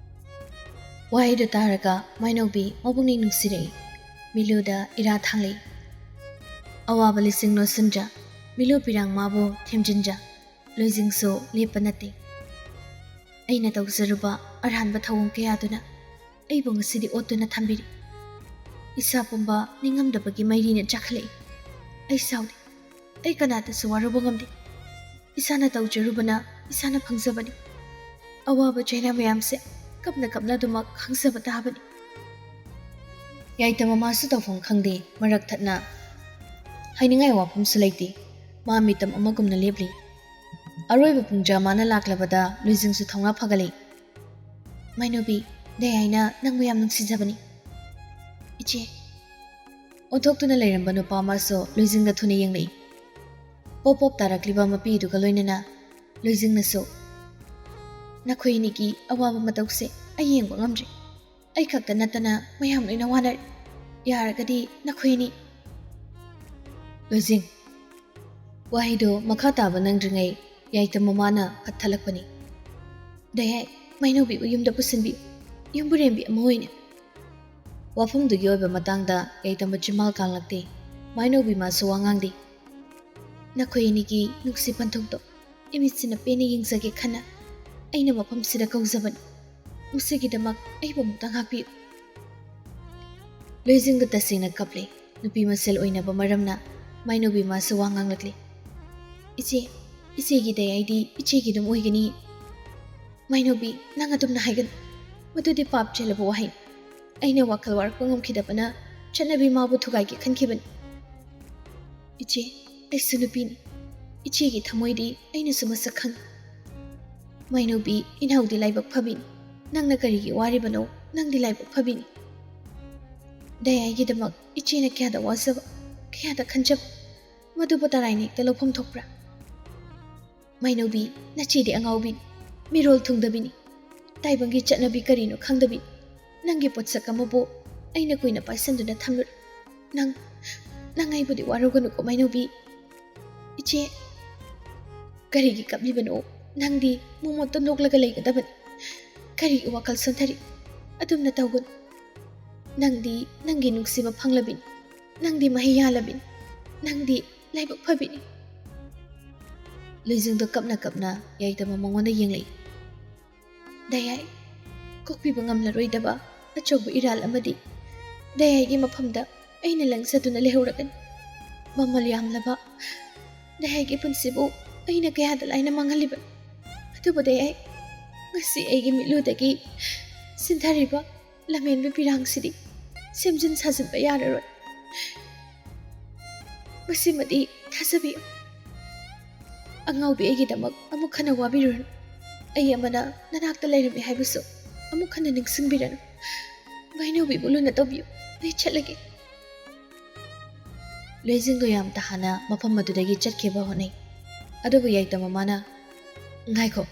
ꯋꯥꯍꯩꯗꯨ ꯇꯥꯔꯒ ꯃꯥꯏꯅꯧꯕꯤ ꯃꯕꯨꯛꯅꯤꯡ ꯅꯨꯡꯁꯤꯔꯛꯏ꯫ ꯃꯤꯂꯨꯗ ꯏꯔꯥ ꯊꯥꯡꯂꯛꯏ꯫ ꯑꯋꯥꯕ ꯂꯤꯁꯤꯡ ꯂꯣꯠꯁꯤꯟꯗ꯭ꯔ, ꯃꯤꯂꯨ ꯄꯤꯔꯥꯡ ꯃꯥꯕꯨ ꯊꯦꯝꯖꯤꯟꯗ꯭ꯔ, ꯂꯣꯏꯖꯤꯡꯁꯨ ꯂꯦꯞꯄ ꯅꯠꯇꯦ꯫ "ꯑꯩꯅ ꯇꯧꯖꯔꯨꯕ ꯑꯔꯥꯟꯕ ꯊꯧꯑꯣꯡ ꯀꯌꯥꯗꯨꯅ ꯑꯩꯕꯨ ꯉꯁꯤꯗꯤ ꯑꯣꯠꯇꯨꯅ ꯊꯝꯕꯤꯔꯤ꯫ ꯏꯁꯥ ꯄꯨꯝꯕ ꯅꯤꯡꯉꯝꯗꯕꯒꯤ ꯃꯩꯔꯤꯅ ꯆꯥꯛꯈꯠꯂꯛꯏ꯫ ꯑꯩ ꯁꯥꯎꯗꯦ꯫ ꯑꯩ ꯀꯅꯥꯗꯁꯨ ꯋꯥꯔꯧꯕ ꯉꯝꯗꯦ꯫ ꯏꯁꯥꯅ ꯇꯧꯖꯔꯨꯕꯅ ꯏꯁꯥꯅ ꯐꯪꯖꯕꯅꯤ꯫ ꯑꯋꯥꯕ ꯆꯩꯅꯥ ꯃꯌꯥꯝꯁꯦ ꯀꯞꯅ ꯀꯞꯅ ꯑꯗꯨꯃꯛ ꯈꯪꯖꯕ ꯇꯥꯕꯅꯤ꯫" ꯌꯥꯏꯇ ꯃꯃꯥꯁꯨ ꯇꯧꯐꯝ ꯈꯪꯗꯦ, ꯃꯔꯛ ꯊꯠꯅ ꯍꯥꯏꯅꯤꯡꯉꯥꯏ ꯋꯥꯐꯝꯁꯨ ꯂꯩꯇꯦ꯫ ꯃꯥ ꯃꯤꯇꯝ ꯑꯃꯒꯨꯝꯅ ꯂꯦꯞꯂꯤ꯫ ꯑꯔꯣꯏꯕ ꯄꯨꯡꯖꯥ ꯃꯥꯅ ꯂꯥꯛꯂꯕꯗ ꯂꯣꯏꯖꯤꯡꯁꯨ ꯊꯧꯅꯥ ꯐꯒꯠꯂꯛꯏ꯫ "ꯃꯥꯏꯅꯨꯕꯤ, ꯗꯌꯥꯏꯅ ꯅꯪꯕꯨ ꯌꯥꯝ ꯅꯨꯡꯁꯤꯖꯕꯅꯤ꯫" "ꯏꯆꯦ꯫" ꯑꯣꯟꯊꯣꯛꯇꯨꯅ ꯂꯩꯔꯝꯕ ꯅꯨꯄꯥ ꯑꯃꯁꯨ ꯂꯣꯏꯖꯤꯡꯗ ꯊꯨꯅ ꯌꯦꯡꯂꯛꯏ꯫ ꯄꯣꯞ ꯄꯣꯞ ꯇꯥꯔꯛꯂꯤꯕ ꯃꯄꯤꯗꯨꯒ ꯂꯣꯏꯅꯅ ꯂꯣꯏꯖꯤꯡꯅꯁꯨ, "ꯅꯈꯣꯏ ꯑꯅꯤꯒꯤ ꯑꯋꯥꯕ ꯃꯇꯧꯁꯦ ꯑꯩ ꯌꯦꯡꯕ ꯉꯝꯗ꯭ꯔꯦ꯫ ꯑꯩ ꯈꯛꯇ ꯅꯠꯇꯅ ꯃꯌꯥꯝ ꯂꯣꯏꯅ ꯋꯥꯅꯔꯦ꯫ ꯌꯥꯔꯒꯗꯤ ꯅꯈꯣꯏ ꯑꯅꯤ꯫" ꯂꯣꯏꯖꯤꯡ꯫ ꯋꯥꯍꯩꯗꯨ ꯃꯈꯥ ꯇꯥꯕ ꯅꯪꯗ꯭ꯔꯤꯉꯩ ꯌꯥꯏꯇ ꯃꯃꯥꯅ ꯀꯛꯊꯠꯂꯛꯄꯅꯤ꯫ "ꯗꯌꯥꯏ, ꯃꯥꯏꯅꯧꯕꯤꯕꯨ ꯌꯨꯝꯗ ꯄꯨꯁꯤꯟꯕꯤꯌꯨ꯫ ꯌꯨꯝꯕꯨꯔꯦꯝꯕꯤ ꯑꯃ ꯑꯣꯏꯅ꯫ ꯋꯥꯐꯝꯗꯨꯒꯤ ꯑꯣꯏꯕ ꯃꯇꯥꯡꯗ ꯌꯥꯏꯇꯝꯕ ꯆꯤꯝꯕꯥꯜ ꯀꯥꯡꯂꯛꯇꯦ꯫ ꯃꯥꯏꯅꯧꯕꯤ ꯃꯥꯁꯨ ꯋꯥ ꯉꯥꯡꯗꯦ꯫ ꯅꯈꯣꯏ ꯑꯅꯤꯒꯤ ꯅꯨꯡꯁꯤ ꯄꯟꯊꯨꯡꯗꯣ ꯏꯃꯤꯠꯁꯤꯅ ꯄꯦꯟꯅ ꯌꯦꯡꯖꯒꯦ ꯈꯟꯅ ꯑꯩꯅ ꯃꯐꯝꯁꯤꯗ ꯀꯧꯖꯕꯅꯤ꯫ ꯃꯁꯤꯒꯤꯗꯃꯛ ꯑꯩꯕꯨ ꯑꯃꯨꯛꯇ ꯉꯥꯛꯄꯤꯌꯨ꯫ ꯂꯣꯏꯖꯤꯡꯗ ꯇꯁꯦꯡꯅ ꯀꯞꯂꯦ꯫ ꯅꯨꯄꯤ ꯃꯁꯦꯜ ꯑꯣꯏꯅꯕ ꯃꯔꯝꯅ ꯃꯥꯏꯅꯧꯕꯤ ꯃꯥꯁꯨ ꯋꯥ ꯉꯥꯡꯂꯛꯂꯦ꯫ "ꯏꯆꯦ, ꯏꯆꯦꯒꯤ ꯗꯌꯥꯏꯗꯤ ꯏꯆꯦꯒꯤ ꯑꯗꯨꯝ ꯑꯣꯏꯒꯅꯤ꯫ ꯃꯥꯏꯅꯧꯕꯤ, ꯅꯪ ꯑꯗꯨꯝꯅ ꯍꯥꯏꯒꯅꯨ꯫ ꯃꯗꯨꯗꯤ ꯄꯥꯞ ꯆꯦꯜꯂꯕ ꯋꯥꯍꯩꯅꯤ꯫ ꯑꯩꯅ ꯋꯥꯈꯜ ꯋꯥꯔꯛꯄ ꯉꯝꯈꯤꯗꯕꯅ ꯆꯠꯅꯕꯤ ꯃꯥꯕꯨ ꯊꯨꯒꯥꯏꯒꯦ ꯈꯟꯈꯤꯕꯅꯤ꯫ ꯏꯆꯦ, ꯑꯩꯁꯨ ꯅꯨꯄꯤꯅꯤ꯫ ꯏꯆꯦꯒꯤ ꯊꯃꯣꯏꯗꯤ ꯑꯩꯅꯁꯨ ꯃꯁꯛ ꯈꯪꯏ꯫ ꯃꯥꯏꯅꯧꯕꯤ, ꯏꯅꯥꯎꯗꯤ ꯂꯥꯏꯕꯛ ꯐꯕꯤꯅꯤ꯫ ꯅꯪꯅ ꯀꯔꯤꯒꯤ ꯋꯥꯔꯤꯕꯅꯣ? ꯅꯪꯗꯤ ꯂꯥꯏꯕꯛ ꯐꯕꯤꯅꯤ꯫ ꯗꯌꯥꯏꯒꯤꯗꯃꯛ ꯏꯆꯦꯅ ꯀꯌꯥꯗ ꯋꯥꯖꯕ, ꯀꯌꯥꯗ ꯈꯟꯖꯕ, ꯃꯗꯨꯕꯨ ꯇꯔꯥꯏꯅ ꯍꯦꯛꯇ ꯂꯧꯐꯝ ꯊꯣꯛꯄ꯭ꯔꯥ? ꯃꯥꯏꯅꯧꯕꯤ, ꯅꯆꯦꯗꯤ ꯑꯉꯥꯎꯕꯤꯅꯤ, ꯃꯤꯔꯣꯜ ꯊꯨꯡꯗꯕꯤꯅꯤ꯫ ꯇꯥꯏꯕꯪꯒꯤ ꯆꯠꯅꯕꯤ ꯀꯔꯤꯅꯣ ꯈꯪꯗꯕꯤꯅꯤ꯫ ꯅꯪꯒꯤ ꯄꯣꯠꯁꯛ ꯑꯃꯕꯨ ꯑꯩꯅ ꯀꯨꯏꯅ ꯄꯥꯏꯁꯟꯗꯨꯅ ꯊꯝꯂꯨꯔꯦ꯫ ꯅꯪ, ꯅꯪ ꯑꯩꯕꯨꯗꯤ ꯋꯥꯔꯧꯒꯅꯨꯀꯣ ꯃꯥꯏꯅꯧꯕꯤ꯫ ꯏꯆꯦ, ꯀꯔꯤꯒꯤ ꯀꯞꯂꯤꯕꯅꯣ? ꯅꯪꯗꯤ ꯃꯣꯃꯣꯠꯇ ꯅꯣꯛꯂꯒ ꯂꯩꯒꯗꯕꯅꯤ꯫ ꯀꯔꯤꯒꯤ ꯋꯥꯈꯜ ꯁꯣꯟꯊꯔꯤ? ꯑꯗꯨꯝꯅ ꯇꯧꯒꯅꯨ꯫ ꯅꯪꯗꯤ ꯅꯪꯒꯤ ꯅꯨꯡꯁꯤꯕ ꯐꯪꯂꯕꯤꯅꯤ꯫ ꯅꯪꯗꯤ ꯃꯍꯩ ꯌꯥꯜꯂꯕꯤꯅꯤ꯫ ꯅꯪꯗꯤ ꯂꯥꯏꯕꯛ ꯐꯕꯤꯅꯤ꯫ ꯂꯣꯏꯖꯤꯡꯗꯣ ꯀꯞꯅ ꯀꯞꯅ ꯌꯥꯏꯇꯝꯕ ꯃꯉꯣꯟꯗ ꯌꯦꯡꯂꯛꯏ꯫ ꯗꯌꯥꯏ, ꯀꯣꯛꯄꯤꯕ ꯉꯝꯂꯔꯣꯏꯗꯕ ꯑꯆꯧꯕ ꯏꯔꯥꯜ ꯑꯃꯗꯤ ꯗꯌꯥꯏꯒꯤ ꯃꯐꯝꯗ ꯑꯩꯅ ꯂꯪꯖꯗꯨꯅ ꯂꯩꯍꯧꯔꯒꯅꯤ꯫ ꯃꯃꯜ ꯌꯥꯝꯂꯕ ꯗꯌꯥꯏꯒꯤ ꯄꯨꯟꯁꯤꯕꯨ ꯑꯩꯅ ꯀꯌꯥꯗ ꯂꯥꯏꯅ ꯃꯥꯡꯍꯜꯂꯤꯕꯅꯤ꯫ ꯑꯗꯨꯕꯨ ꯗꯌꯥꯏ, ꯉꯁꯤ ꯑꯩꯒꯤ ꯃꯤꯠꯂꯨꯗꯒꯤ ꯁꯤꯟꯊꯔꯤꯕ ꯂꯝꯍꯦꯟꯕ ꯄꯤꯔꯥꯡꯁꯤꯗꯤ ꯁꯦꯝꯖꯤꯟ ꯁꯥꯖꯤꯟꯕ ꯌꯥꯔꯔꯣꯏ꯫ ꯃꯁꯤꯃꯗꯤ ꯊꯥꯖꯕꯤꯌꯨ꯫ ꯑꯉꯥꯎꯕꯤ ꯑꯩꯒꯤꯗꯃꯛ ꯑꯃꯨꯛ ꯍꯟꯅ ꯋꯥꯕꯤꯔꯨꯔꯅꯨ꯫ ꯑꯩ ꯑꯃꯅ ꯅꯅꯥꯛꯇ ꯂꯩꯔꯝꯃꯤ ꯍꯥꯏꯕꯁꯨ ꯑꯃꯨꯛ ꯍꯟꯅ ꯅꯤꯡꯁꯤꯡꯕꯤꯔꯅꯨ꯫ ꯃꯥꯏꯅꯧꯕꯤꯕꯨ ꯂꯨꯅ ꯇꯧꯕꯤꯌꯨ꯫ ꯑꯩ ꯆꯠꯂꯒꯦ꯫ ꯂꯣꯏꯖꯤꯡꯗꯣ ꯌꯥꯝ ꯇꯍꯥꯅ ꯃꯐꯝ ꯑꯗꯨꯗꯒꯤ ꯆꯠꯈꯤꯕ ꯍꯣꯠꯅꯩ꯫ ꯑꯗꯨꯕꯨ ꯌꯥꯏꯇꯝꯕ ꯃꯥꯅ, "ꯉꯥꯏꯈꯣ,